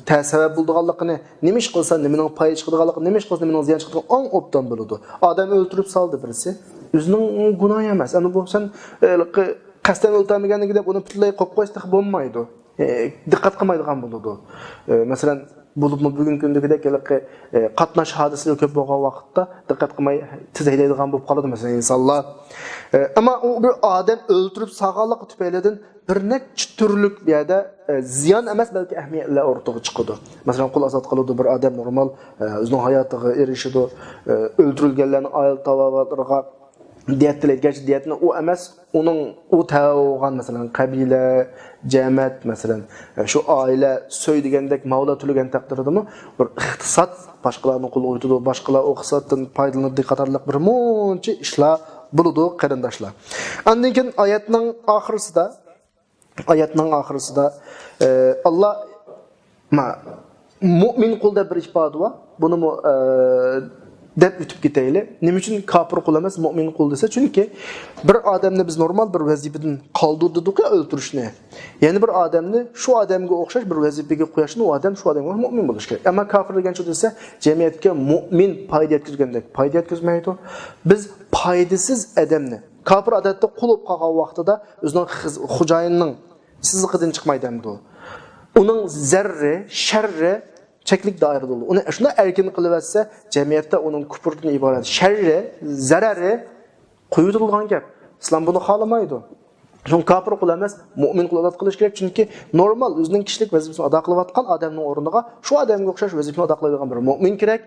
تە-، سەۋەب بولىدىغانلىقىنى، نېمە ئىش قىلسا نېمىنىڭ پايدا چىقىدىغانلىقىنى، نېمە ئىش قىلسا نېمىنىڭ زىيان چىقىدىغانلىقىنى ئوبدان بىلىدۇ. ئادەم ئۆلتۈرۈپ سالدى بىرسى، ئۆزىنىڭ گۇناھى ئەمەس. ئەمما بۇ سەن، ئە، قەستەن ئۆلتۈرمىگەنلىكى دەپ ئۇنى پۈتۈنلەي قويۇپ قويسا تېخى بولمايدۇ. ئە، دىققەت قىلمايدىغان بولىدۇ. ئە، مەسىلەن، بولۇپمۇ بۈگۈنكى كۈندىكىدەك ھېلىقى، ئە، قاتناش ھادىسىلىرى كۆپ بولغان ۋاقىتتا دىققەت قىلماي تېز ھەيدەيدىغان بولۇپ قالىدۇ، مەسىلەن، ئىنسانلار. ئە، ئەمما ئۇ بىر ئادەم ئۆلتۈرۈپ سالغانلىقى تۈپەيلىدىن بىر نەچچە تۈرلۈك بۇ يەردە، ئە، زىيان ئەمەس، بەلكى ئەھمىيەتلەر ئورتىغا چىقىدۇ. مەسىلەن، قول ئازاد قىلىدۇ بىر ئادەم، نورمال، ئە، ئۆزىنىڭ ھاياتىغا ئېرىشىدۇ. ئە، ئۆلتۈرۈلگەنلەرنىڭ ئائىلە تاۋابىئاتلىرىغا دىيەت تىلەيدۇ. گەرچە دىيەتنى ئۇ ئەمەس، ئۇنىڭ، ئۇ تەۋە بولغان، مەسىلەن، قەبىلە، جەمەت، مەسىلەن، شۇ ئائىلە سۆي دېگەندەك مەبلەغ تۆلىگەن تەقدىردىمۇ بىر ئىقتىساد باشقىلارنىڭ قولىغا ئۆتىدۇ، باشقىلار ئۇ ئىقتىسادتىن پايدىلىنىدۇ قاتارلىق بىر مۇنچە ئىشلار بولىدۇ، قېرىنداشلار. ئاندىن كېيىن ئايەتنىڭ ئاخىرىسىدا، ئايەتنىڭ ئاخىرىسىدا، ئە، ئاللا، ما، مۇئمىن قۇل دەپ بىر ئىپادە بار. بۇنىمۇ، ئە، دەپ ئۆتۈپ كېتەيلى. نېمە ئۈچۈن كاپىر قۇل ئەمەس، مۇئمىن قۇل دېسە؟ چۈنكى بىر ئادەمنى بىز نورمال بىر ۋەزىپىدىن قالدۇردۇق يا، ئۆلتۈرۈشنى. يەنە بىر ئادەمنى شۇ ئادەمگە ئوخشاش بىر ۋەزىپىگە قويۇشنى، ئۇ ئادەم شۇ ئادەمگە ئوخشاش مۇئمىن بولۇشى كېرەك. ئەمما كاپىر دېگەن شۇ دېسە، جەمئىيەتكە مۇئمىن پايدا يەتكۈزگەندەك پايدا يەتكۈزمەيدۇ. بىز پايدىسىز ئادەمنى، كاپىر ئادەتتە قۇل بولۇپ قالغان ۋاقتىدا ئۆزىنىڭ خىز-، خوجايىنىنىڭ سىزىقىدىن چىقماي دەمدۇ. ئۇنىڭ زەررى، شەررى چەكلىك دائىرىدە بولىدۇ. ئۇنى شۇنداق ئەركىن قىلىۋەتسە، جەمئىيەتتە ئۇنىڭ كۇپۇردىن ئىبارەت شەررى، زەرەرى قويۇۋېتىلىدىغان گەپ. ئىسلام بۇنى خالىمايدۇ. شۇڭا كاپىر قۇل ئەمەس، مۇئمىن قۇل ئازاد قىلىش كېرەك. چۈنكى نورمال ئۆزىنىڭ كىشىلىك ۋەزىپىسىنى ئادا قىلىۋاتقان ئادەمنىڭ ئورنىغا شۇ ئادەمگە ئوخشاش ۋەزىپىنى ئادا قىلالايدىغان بىر مۇئمىن كېرەك.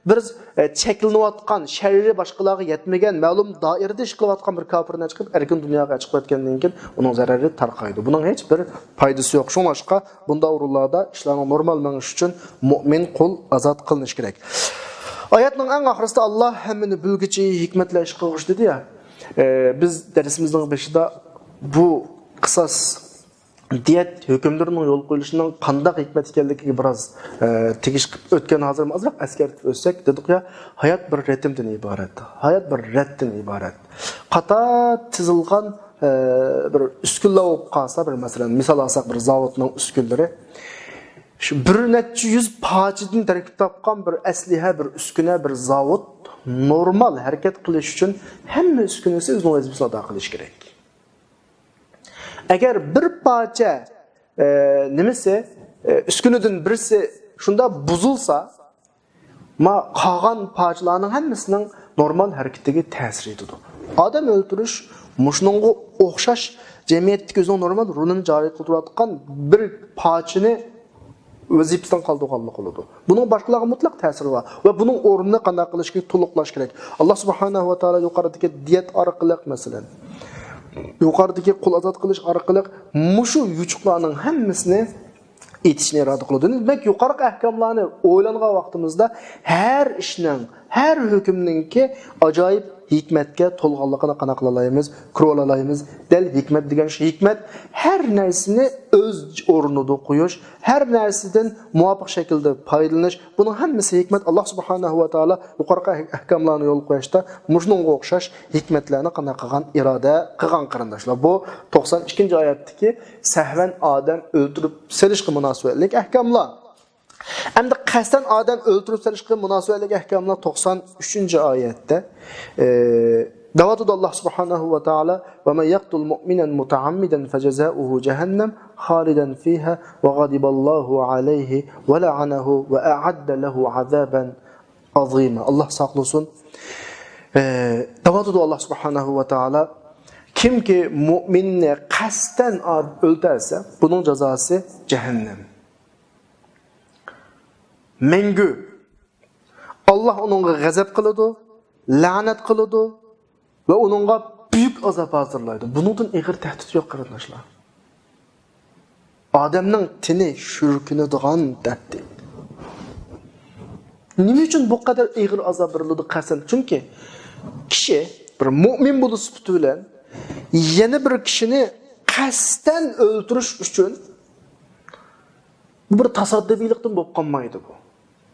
بىر، ئە، چەكلىنىۋاتقان، شەررى باشقىلارغا يەتمىگەن مەلۇم دائىرىدە ئىش قىلىۋاتقان بىر كاپىرنى چىقىپ، ئەركىن دۇنياغا چىقىپ كەتكەندىن كېيىن ئۇنىڭ زەرەرى تارقايدۇ. بۇنىڭ ھېچ بىر پايدىسى يوق. شۇڭلاشقا بۇنداق ئورۇنلاردا ئىشلارنىڭ نورمال مېڭىشى ئۈچۈن مۇئمىن قۇل ئازاد قىلىنىشى كېرەك. ئايەتنىڭ ئەڭ ئاخىرىسىدا ئاللا ھەممىنى بىلگۈچى، ھېكمەت بىلەن ئىش قىلغۇچى دېدى يا. ئە، بىز دەرسىمىزنىڭ بېشىدا بۇ قىساس دىيەت ھۆكۈملىرىنىڭ يول قويۇلۇشىنىڭ قانداق ھېكمەت ئىكەنلىكىگە بىراز، ئە، تېگىش قىلىپ ئۆتكەن، ھازىرمۇ ئازراق ئەسكەرتىپ ئۆتسەك، دېدۇق يا، ھايات بىر رىتىمدىن ئىبارەت. ھايات بىر رەتتىن ئىبارەت. قاتار تىزىلغان، ئە، بىر ئۈسكۈنىلەر بولۇپ قالسا، بىر مەسىلەن، مىسال ئالساق، بىر زاۋۇتنىڭ ئۈسكۈنىلىرى. شۇ بىر نەچچە يۈز پارچىدىن تەركىب تاپقان بىر ئەسلىھە، بىر ئۈسكۈنە، بىر زاۋۇت نورمال ھەرىكەت قىلىش ئۈچۈن ھەممە ئۈسكۈنىسى ئۆزىنىڭ ۋەزىپىسىنى ئادا قىلىشى كېرەك. ئەگەر بىر پارچە، ئە، نېمىسى، ئە، ئۈسكۈنىدىن بىرسى شۇنداق بۇزۇلسا، ما قالغان پارچىلارنىڭ ھەممىسىنىڭ نورمال ھەرىكىتىگە تەسىر يېتىدۇ. ئادەم ئۆلتۈرۈش مۇشۇنىڭغا ئوخشاش جەمئىيەتتىكى ئۆزىنىڭ نورمال رولىنى جارى قىلدۇرۇۋاتقان بىر پارچىنى ۋەزىپىسىدىن قالدۇرغانلىق بولىدۇ. بۇنىڭ باشقىلارغا مۇتلەق تەسىرى بار ۋە بۇنىڭ ئورنىنى قانداق قىلىش كېرەك؟ تولۇقلاش كېرەك. ئاللا سۇبھانەھۇ ۋە تائالا يۇقىرىدىكى دىيەت ئارقىلىق، مەسىلەن، يۇقىرىدىكى قۇل ئازاد قىلىش ئارقىلىق مۇشۇ يوچۇقلارنىڭ ھەممىسىنى ئېتىشنى ئىرادە قىلىدۇ. دېمەك، يۇقىرىقى ئەھكاملارنى ئويلانغان ۋاقتىمىزدا ھەر ئىشنىڭ، ھەر ھۆكۈمنىڭكى ئاجايىپ ھېكمەتكە تولغانلىقىنى قانداق قىلالايمىز؟ كۆرۈۋالالايمىز. دەل ھېكمەت دېگەن شۇ ھېكمەت، ھەر نەرسىنى ئۆز ئورنىدا قويۇش، ھەر نەرسىدىن مۇۋاپىق شەكىلدە پايدىلىنىش، بۇنىڭ ھەممىسى ھېكمەت. ئاللا سۇبھانەھۇ ۋە تائالا يۇقىرىقى ئەھكاملارنى يولغا قويۇشتا مۇشۇنىڭغا ئوخشاش ھېكمەتلەرنى قانداق قىلغان؟ ئىرادە قىلغان، قېرىنداشلار. بۇ توقسان ئىككىنچى ئايەتتىكى سەھۋەن ئادەم ئۆلتۈرۈپ سېلىشقا مۇناسىۋەتلىك ئەھكاملار. ئەمدى قەستەن ئادەم ئۆلتۈرۈپ سېلىشقا مۇناسىۋەتلىك ئەھكاملار توقسان ئۈچىنچى ئايەتتە، ئى، دەۋاتىدۇ ئاللا سۇبھانەھۇ ۋە تائالا: «وَمَنْ يَقْتُلْ مُؤْمِنًا مُتَعَمِّدًا فَجَزَاؤُهُ جَهَنَّمُ خَالِدًا فِيهَا وَغَضِبَ اللَّهُ عَلَيْهِ وَلَعَنَهُ وَأَعَدَّ لَهُ عَذَابًا عَظِيمًا.» ئاللا ساقلىسۇن. ئى، دەۋاتىدۇ ئاللا سۇبھانەھۇ ۋە تائالا: «كىمكى مۇئمىننى قەستەن ئا-، ئۆلتۈرسە، بۇنىڭ جازاسى جەھەننەم. مەڭگۈ. ئاللا ئۇنىڭغا غەزەپ قىلىدۇ، لەنەت قىلىدۇ ۋە ئۇنىڭغا بۈيۈك ئازاب ھازىرلايدۇ.» بۇنىڭدىن ئېغىر تەھدىت يوق، قېرىنداشلار. ئادەمنىڭ تېنى شۈركۈنىدىغان تەھدىت. نېمە ئۈچۈن بۇ قەدەر ئېغىر ئازاب بېرىلىدۇ قەستەن؟ چۈنكى كىشى بىر مۇئمىن بولۇش سۈپىتى بىلەن يەنە بىر كىشىنى قەستەن ئۆلتۈرۈش ئۈچۈن، بۇ بىر تاسادىپىيلىقتىن بولۇپ قالمايدۇ بۇ.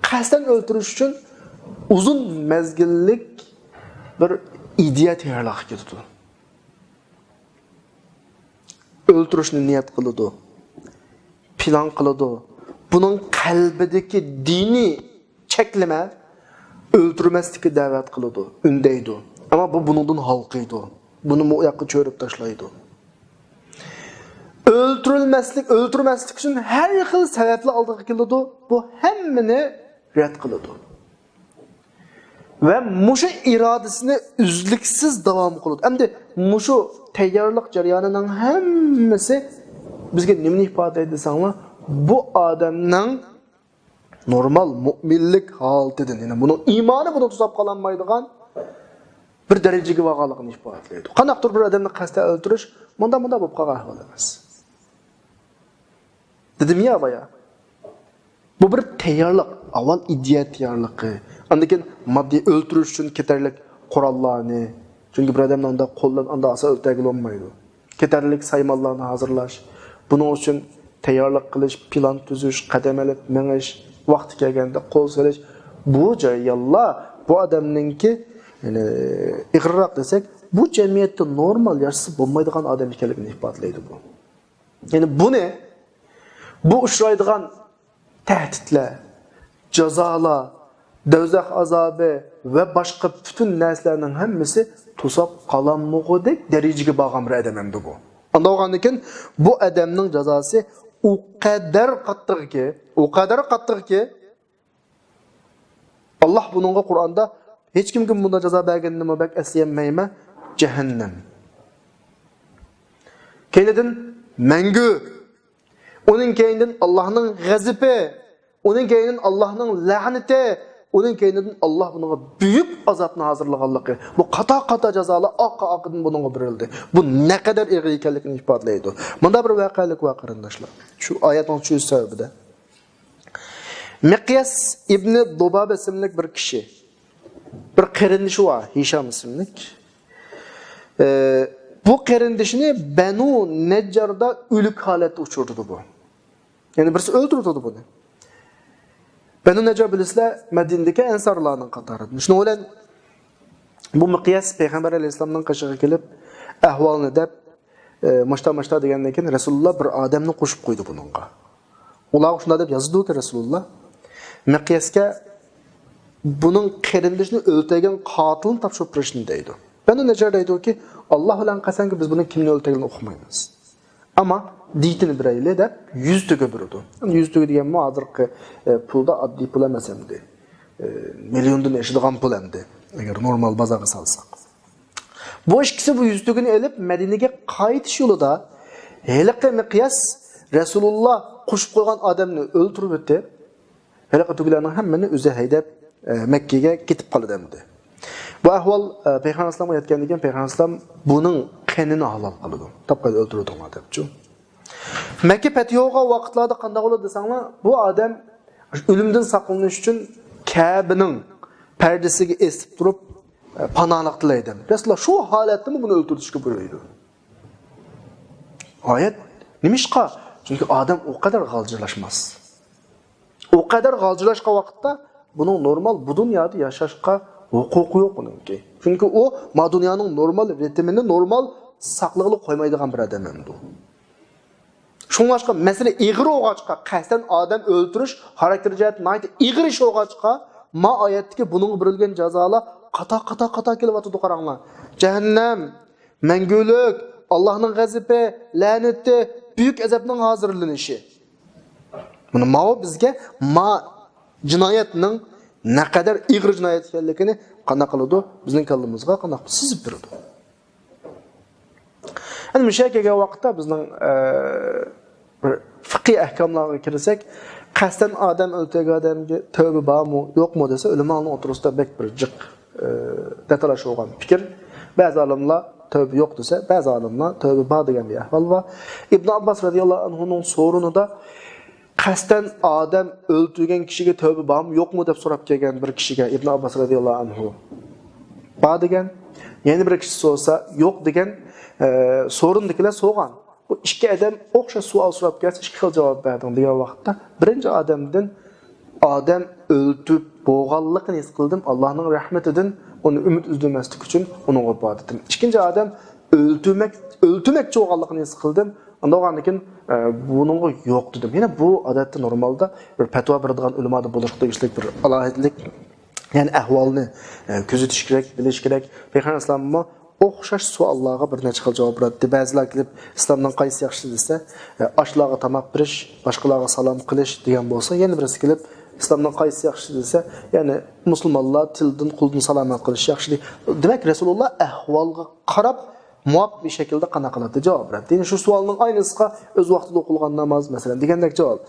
قەستەن ئۆلتۈرۈش ئۈچۈن ئۇزۇن مەزگىللىك بىر ئىدىيە تەييارلىققا كېتىدۇ. ئۆلتۈرۈشنى نىيەت قىلىدۇ، پىلان قىلىدۇ. بۇنىڭ قەلبىدىكى دىنىي چەكلىمە ئۆلتۈرمەسلىككە دەۋەت قىلىدۇ، ئۈندەيدۇ. ئەمما بۇ بۇنىڭدىن ھالقىيدۇ. بۇنى ئۇ ياققا چۆرۈپ تاشلايدۇ. ئۆلتۈرۈلمەسلىك، ئۆلتۈرمەسلىك ئۈچۈن ھەر خىل سەۋەبلەر ئالدىغا كېلىدۇ. بۇ ھەممىنى رەت قىلىدۇ. ۋە مۇشۇ ئىرادىسىنى ئۈزلۈكسىز داۋام قىلىدۇ. ئەمدى مۇشۇ تەييارلىق جەريانىنىڭ ھەممىسى بىزگە نېمىنى ئىپادىلەيدۇ دېسەڭلار، بۇ ئادەمنىڭ نورمال مۇئمىنلىك ھالىتىدىن، يەنى بۇنىڭ ئىمانى بۇنى توساپ قالالمايدىغان بىر دەرىجىگە بارغانلىقىنى ئىپادىلەيدۇ. قانداقتۇر بىر ئادەمنى قەستەن ئۆلتۈرۈش مۇنداق، مۇنداق بولۇپ قالغان ئەھۋال ئەمەس. دېدىم يا بايا. بۇ بىر تەييارلىق، ئاۋۋال ئىدىيە تەييارلىقى، ئاندىن كېيىن ماددىي ئۆلتۈرۈش ئۈچۈن كېتەرلىك قوراللارنى، چۈنكى بىر ئادەمنى ئانداق قول بىلەن ئانداق ئاسان ئۆلتۈرگىلى بولمايدۇ. كېتەرلىك سايمانلارنى ھازىرلاش، بۇنىڭ ئۈچۈن تەييارلىق قىلىش، پىلان تۈزۈش، قەدەم ئېلىپ مېڭىش، ۋاقتى كەلگەندە قول سېلىش، بۇ جەريانلار بۇ ئادەمنىڭكى، يەنى، ئېغىرراق دېسەك، بۇ جەمئىيەتتە نورمال ياشىسا بولمايدىغان ئادەم ئىكەنلىكىنى ئىپادىلەيدۇ بۇ. يەنى بۇنى، بۇ ئۇچرايدىغان تەھدىتلەر، جازالار، دوزاخ ئازابى ۋە باشقا پۈتۈن نەرسىلەرنىڭ ھەممىسى توساپ قالالمىغۇدەك دەرىجىگە بارغان بىر ئادەم ئەمدى بۇ. ئانداق بولغاندىكىن بۇ ئادەمنىڭ جازاسى ئۇ قەدەر قاتتىقكى، ئۇ قەدەر قاتتىقكى، ئاللا بۇنىڭغا قۇرئاندا ھېچكىمگە بۇنداق جازا بەرگىنىنىمۇ بەك ئەسلىيەلمەيمەن، جەھەننەم. كەينىدىن مەڭگۈ. ئۇنىڭ كەينىدىن ئاللانىڭ غەزىپى. ئۇنىڭ كەينىدىن ئاللانىڭ لەنىتى. ئۇنىڭ كەينىدىن ئاللا بۇنىڭغا بۈيۈك ئازابنى ھازىرلىغانلىقى. بۇ قاتار-قاتار جازالار ئارقا-ئارقىدىن بۇنىڭغا بېرىلدى. بۇ نەقەدەر ئېغىر ئىكەنلىكىنى ئىپادىلەيدۇ. مۇنداق بىر ۋەقەلىك بار، قېرىنداشلار. شۇ ئايەتنىڭ چۈشۈش سەۋەبىدە. مىقياس ئىبنى دۇبابە ئىسىملىك بىر كىشى، بىر قېرىندىشى بار، ھىشام ئىسىملىك. ئى، بۇ قېرىندىشىنى بەنۇ نەججاردا ئۆلۈك ھالەتتە ئۇچرىتىدۇ بۇ. يەنى بىرسى ئۆلتۈرۈۋېتىدۇ بۇنى. بەنۇ نەججار بىلىسىلەر، مەدىنىدىكى ئەنسارلارنىڭ قاتارىدىن. شۇنىڭ بىلەن بۇ مىقياس پەيغەمبەر ئەلەيھىسسالامنىڭ قېشىغا كېلىپ، ئەھۋالنى دەپ، ئى، ماشتا-ماشتا دېگەندىن كېيىن، رەسۇلۇللا بىر ئادەمنى قوشۇپ قويدى بۇنىڭغا. ئۇلارغا شۇنداق دەپ يازدىكى رەسۇلۇللا، مىقياسكە بۇنىڭ قېرىندىشىنى ئۆلتۈرگەن قاتىلنى تاپشۇرۇپ بېرىشنى دەيدۇ. بەنۇ نەججار دەيدۇكى، ئاللا بىلەن قەسەمكى، بىز بۇنىڭ كىمنى ئۆلتۈرگىنىنى ئۇقمايمىز. ئەمما دىيىتىنى بېرەيلى دەپ، يۈز تۆگە بېرىدۇ. يۈز تۆگە دېگەنمۇ ھازىرقى، ئى، پۇلدا ئاددىي پۇل ئەمەس ئەمدى. ئى، مىليوندىن ئېشىدىغان پۇل ئەمدى، ئەگەر نورمال بازارغا سالساق. بۇ ئىككىسى بۇ يۈز تۆگىنى ئېلىپ، مەدىنىگە قايتىش يولىدا ھېلىقى مىقياس رەسۇلۇللا قوشۇپ قويغان ئادەمنى ئۆلتۈرۈۋېتىپ، ھېلىقى تۈگىلەرنىڭ ھەممىنى ئۆزى ھەيدەپ، ئە، مەككىگە كېتىپ قالىدۇ ئەمدى. بۇ ئەھۋال، ئە، پەيغەمبەر ئەلەيھىسسالامغا يەتكەندىن كېيىن پەيغەمبەر ئەلەيھىسسالام بۇنىڭ قېنىنى ھالال قىلىدۇ. تاپقايدا ئۆلتۈرۈۋېتىڭلار دەپچۇ. مەككە پەتھى بولغان ۋاقىتلاردا قانداق بولىدۇ دېسەڭلار، بۇ ئادەم ئۆلۈمدىن ساقلىنىش ئۈچۈن كەبىنىڭ پەردىسىگە ئېسىپ تۇرۇپ، ئە، پاناھلىق تىلەيدۇ. رەسۇلۇللا شۇ ھالەتتىمۇ بۇنى ئۆلتۈرۈشكە بۇيرۇيدۇ. ئايەت نېمىشقا؟ چۈنكى ئادەم ئۇ قەدەر غالجىرلاشماس. ئۇ قەدەر غالجىرلاشقان ۋاقىتتا بۇنىڭ نورمال بۇ دۇنيادا ياشاشقا ھوقۇقى يوق ئۇنىڭكى. چۈنكى ئۇ ما دۇنيانىڭ نورمال رىتىمىنى نورمال ساقلىغىلى قويمايدىغان بىر ئادەم ئەمدى. شۇڭلاشقا مەسىلە ئېغىر بولغاچقا، قەستەن ئادەم ئۆلتۈرۈش خاراكتېر جەھەتتىن ناھايىتى ئېغىر ئىش بولغاچقا، ما ئايەتتىكى بۇنىڭغا بېرىلگەن جازالار قاتا، قاتا، قاتا كېلىۋاتىدۇ، قاراڭلار. جەھەننەم، مەڭگۈلۈك، ئاللاھنىڭ غەزىپى، لەنىتى، بۈيۈك ئەزابنىڭ ھازىرلىنىشى. مانا ماۋۇ بىزگە ما جىنايەتنىڭ نەقەدەر ئېغىر جىنايەت ئىكەنلىكىنى قانداق قىلىدۇ؟ بىزنىڭ كاللىمىزغا قانداق سىزىپ بېرىدۇ؟ ئەنە مۇشۇ يەرگە كەلگەن ۋاقىتتا بىزنىڭ، ئە، بىر فىقھىي ئەھكاملارغا كىرسەك، قەستەن ئادەم ئۆلتۈرگەن ئادەمگە تەۋبە بارمۇ، يوقمۇ دېسە، ئۆلىمالارنىڭ ئوتتۇرىسىدا بەك بىر جىق، ئە، دەتالاشىۋالغان پىكىر. بەزى ئالىملار تەۋبە يوق دېسە، بەزى ئالىملار تەۋبە بار دېگەن بىر ئەھۋال بار. ئىبن ئابباس رەزىياللاھۇ ئەنھۇنىڭ سورۇنىدا قەستەن ئادەم ئۆلتۈرگەن كىشىگە تەۋبە بارمۇ، يوقمۇ دەپ سوراپ كەلگەن بىر كىشىگە ئىبن ئابباس رەزىياللاھۇ ئەنھۇ بار دېگەن. يەنە بىر كىشى سورىسا، يوق دېگەن. ئە، سورۇندىكىلەر سورىغان. بۇ ئىككى ئادەم ئوخشاش سوئال سوراپ كەلسە، ئىككى خىل جاۋاب بەردىڭ دېگەن ۋاقىتتا، بىرىنچى ئادەمدىن ئادەم ئۆلتۈرۈپ بولغانلىقىنى ھېس قىلدىم، ئاللاھنىڭ رەھمىتىدىن ئۇنى ئۈمىد ئۈزدۈرمەسلىك ئۈچۈن ئۇنىڭغا بار دېدىم. ئىككىنچى ئادەم ئۆلتۈرمەك، ئۆلتۈرمەكچى بولغانلىقىنى ھېس قىلدىم، ئاندىن بولغاندىن كېيىن، ئە، بۇنىڭغا يوق دېدىم. يەنە بۇ ئادەتتە نورمالدا بىر پەتىۋا بېرىدىغان ئۆلىمادا بولۇشقا تېگىشلىك بىر ئالاھىدىلىك. يەنى ئەھۋالنى، ئە، كۆزىتىش كېرەك، بىلىش كېرەك. پەيغەمبەر ئەلەيھىسسالاممۇ ئوخشاش سوئاللارغا بىر نەچچە خىل جاۋاب بېرەتتى. بەزىلەر كېلىپ، ئىسلامنىڭ قايسىسى ياخشى دېسە، ئە، ئاشلارغا تاماق بېرىش، باشقىلارغا سالام قىلىش دېگەن بولسا، يەنە بىرسى كېلىپ، ئىسلامنىڭ قايسىسى ياخشى دېسە، يەنى مۇسۇلمانلار تىلدىن، قولدىن سالامەت قىلىش ياخشى دېگەن. دېمەك، رەسۇلۇللا ئەھۋالغا قاراپ، مۇۋاپىق بىر شەكىلدە قانداق قىلاتتى جاۋاب بېرەتتى. يەنى شۇ سوئالنىڭ ئاينىسىغا ئۆز ۋاقتىدا ئوقۇلغان ناماز، مەسىلەن، دېگەندەك جاۋاب.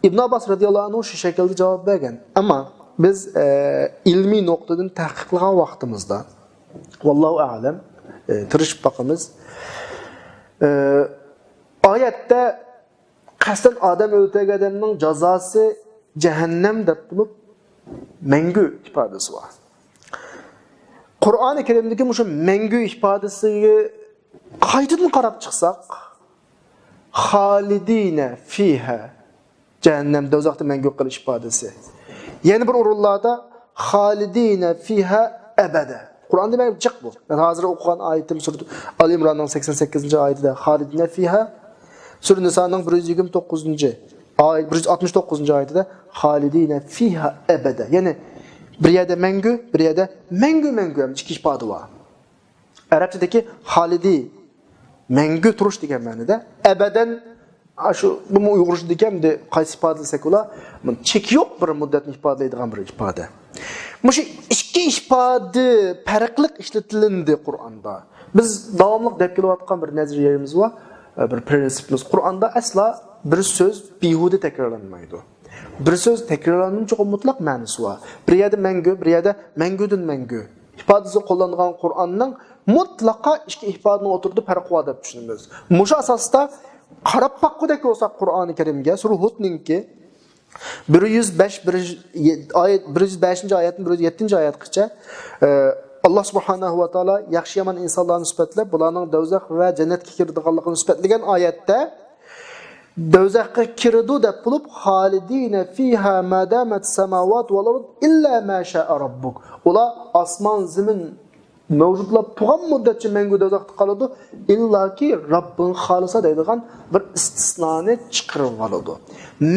ئىبن ئابباس رەزىياللاھۇ ئەنھۇ شۇ شەكىلدە جاۋاب بەرگەن. ئەمما بىز، ئە، ئىلمىي نۇقتىدىن تەھقىق قىلغان ۋاقتىمىزدا، ۋاللاھۇ ئەلەم، ئە، تىرىشىپ باقىمىز. ئە، ئايەتتە قەستەن ئادەم ئۆلتۈرگەن ئادەمنىڭ جازاسى جەھەننەم دەپ بولۇپ، مەڭگۈ ئىپادىسى بار. قۇرئانى كەرىمدىكى مۇشۇ مەڭگۈ ئىپادىسىگە قايتىدىن قاراپ چىقساق، خالىدىنە فىھا، جەھەننەم، دوزاختا مەڭگۈ قېلىش ئىپادىسى. يەنە بىر ئورۇنلاردا خالىدىنە فىھا ئەبەدە. قۇرئاندا بەك جىق بۇ. مەن ھازىر ئوقۇغان ئايىتىم سۈرە ئال ئىمراننىڭ سەكسەن سەككىزىنچى ئايىتىدە خالىدىنە فىھا، سۈرە نىسانىڭ بىر يۈز يىگىرمە توققۇزىنچى ئايەت، بىر يۈز ئاتمىش توققۇزىنچى ئايىتىدە خالىدىنە فىھا ئەبەدە. يەنى بىر يەردە مەڭگۈ، بىر يەردە مەڭگۈ، مەڭگۈ ھەم ئىككى ئىپادە بار. ئەرەبچىدىكى خالىدى، مەڭگۈ تۇرۇش دېگەن مەنىدە. ئەبەدەن، ئاشۇ، بۇمۇ ئۇيغۇرچىدىكى ئەمدى قايسى ئىپادىلىسەك بولا، چېكى يوق بىر مۇددەتنى ئىپادىلەيدىغان بىر ئىپادە. مۇشۇ ئىككى ئىپادە پەرقلىق ئىشلىتىلىندى قۇرئاندا. بىز داۋاملىق دەپ كېلىۋاتقان بىر نەزەرىيەمىز بار، بىر پرىنسىپىمىز. قۇرئاندا ئەسلا بىر سۆز بىھۇدە تەكرارلانمايدۇ. بىر سۆز تەكرارلانمىغۇچە مۇتلەق مەنىسى بار. بىر يەردە مەڭگۈ، بىر يەردە مەڭگۈدىن مەڭگۈ ئىپادىسى قوللانغان قۇرئاننىڭ مۇتلەقا ئىككى ئىپادىنىڭ ئوتتۇرىدا پەرقى بار دەپ چۈشىنىمىز. مۇشۇ ئاساستا قاراپ باققۇدەك بولساق قۇرئانى كەرىمگە، سۈرە ھۇدنىڭكى بىر يۈز بەش، بىر يۈز، ئايەت، بىر يۈز بەشىنچى ئايەتتىن بىر يۈز يەتتىنچى ئايەتقىچە، ئە، ئاللا سۇبھانەھۇ ۋە تائالا ياخشى يامان ئىنسانلارنى سۈپەتلەپ، بۇلارنىڭ دوزاخ ۋە جەننەتكە كىرىدىغانلىقىنى سۈپەتلىگەن ئايەتتە، دوزاخقا كىرىدۇ دەپ بولۇپ، خالىدىنە فىھا ما دامەت سەماۋات ۋەل ئارض ئىللا ما شائە رەببۇك. ئۇلار ئاسمان، زېمىن مەۋجۇتلاپ تۇرغان مۇددەتچە مەڭگۈ دوزاختا قالىدۇ، ئىللاكى رەببىڭ خالىسا دەيدىغان بىر ئىستىسنانى چىقىرىۋالىدۇ.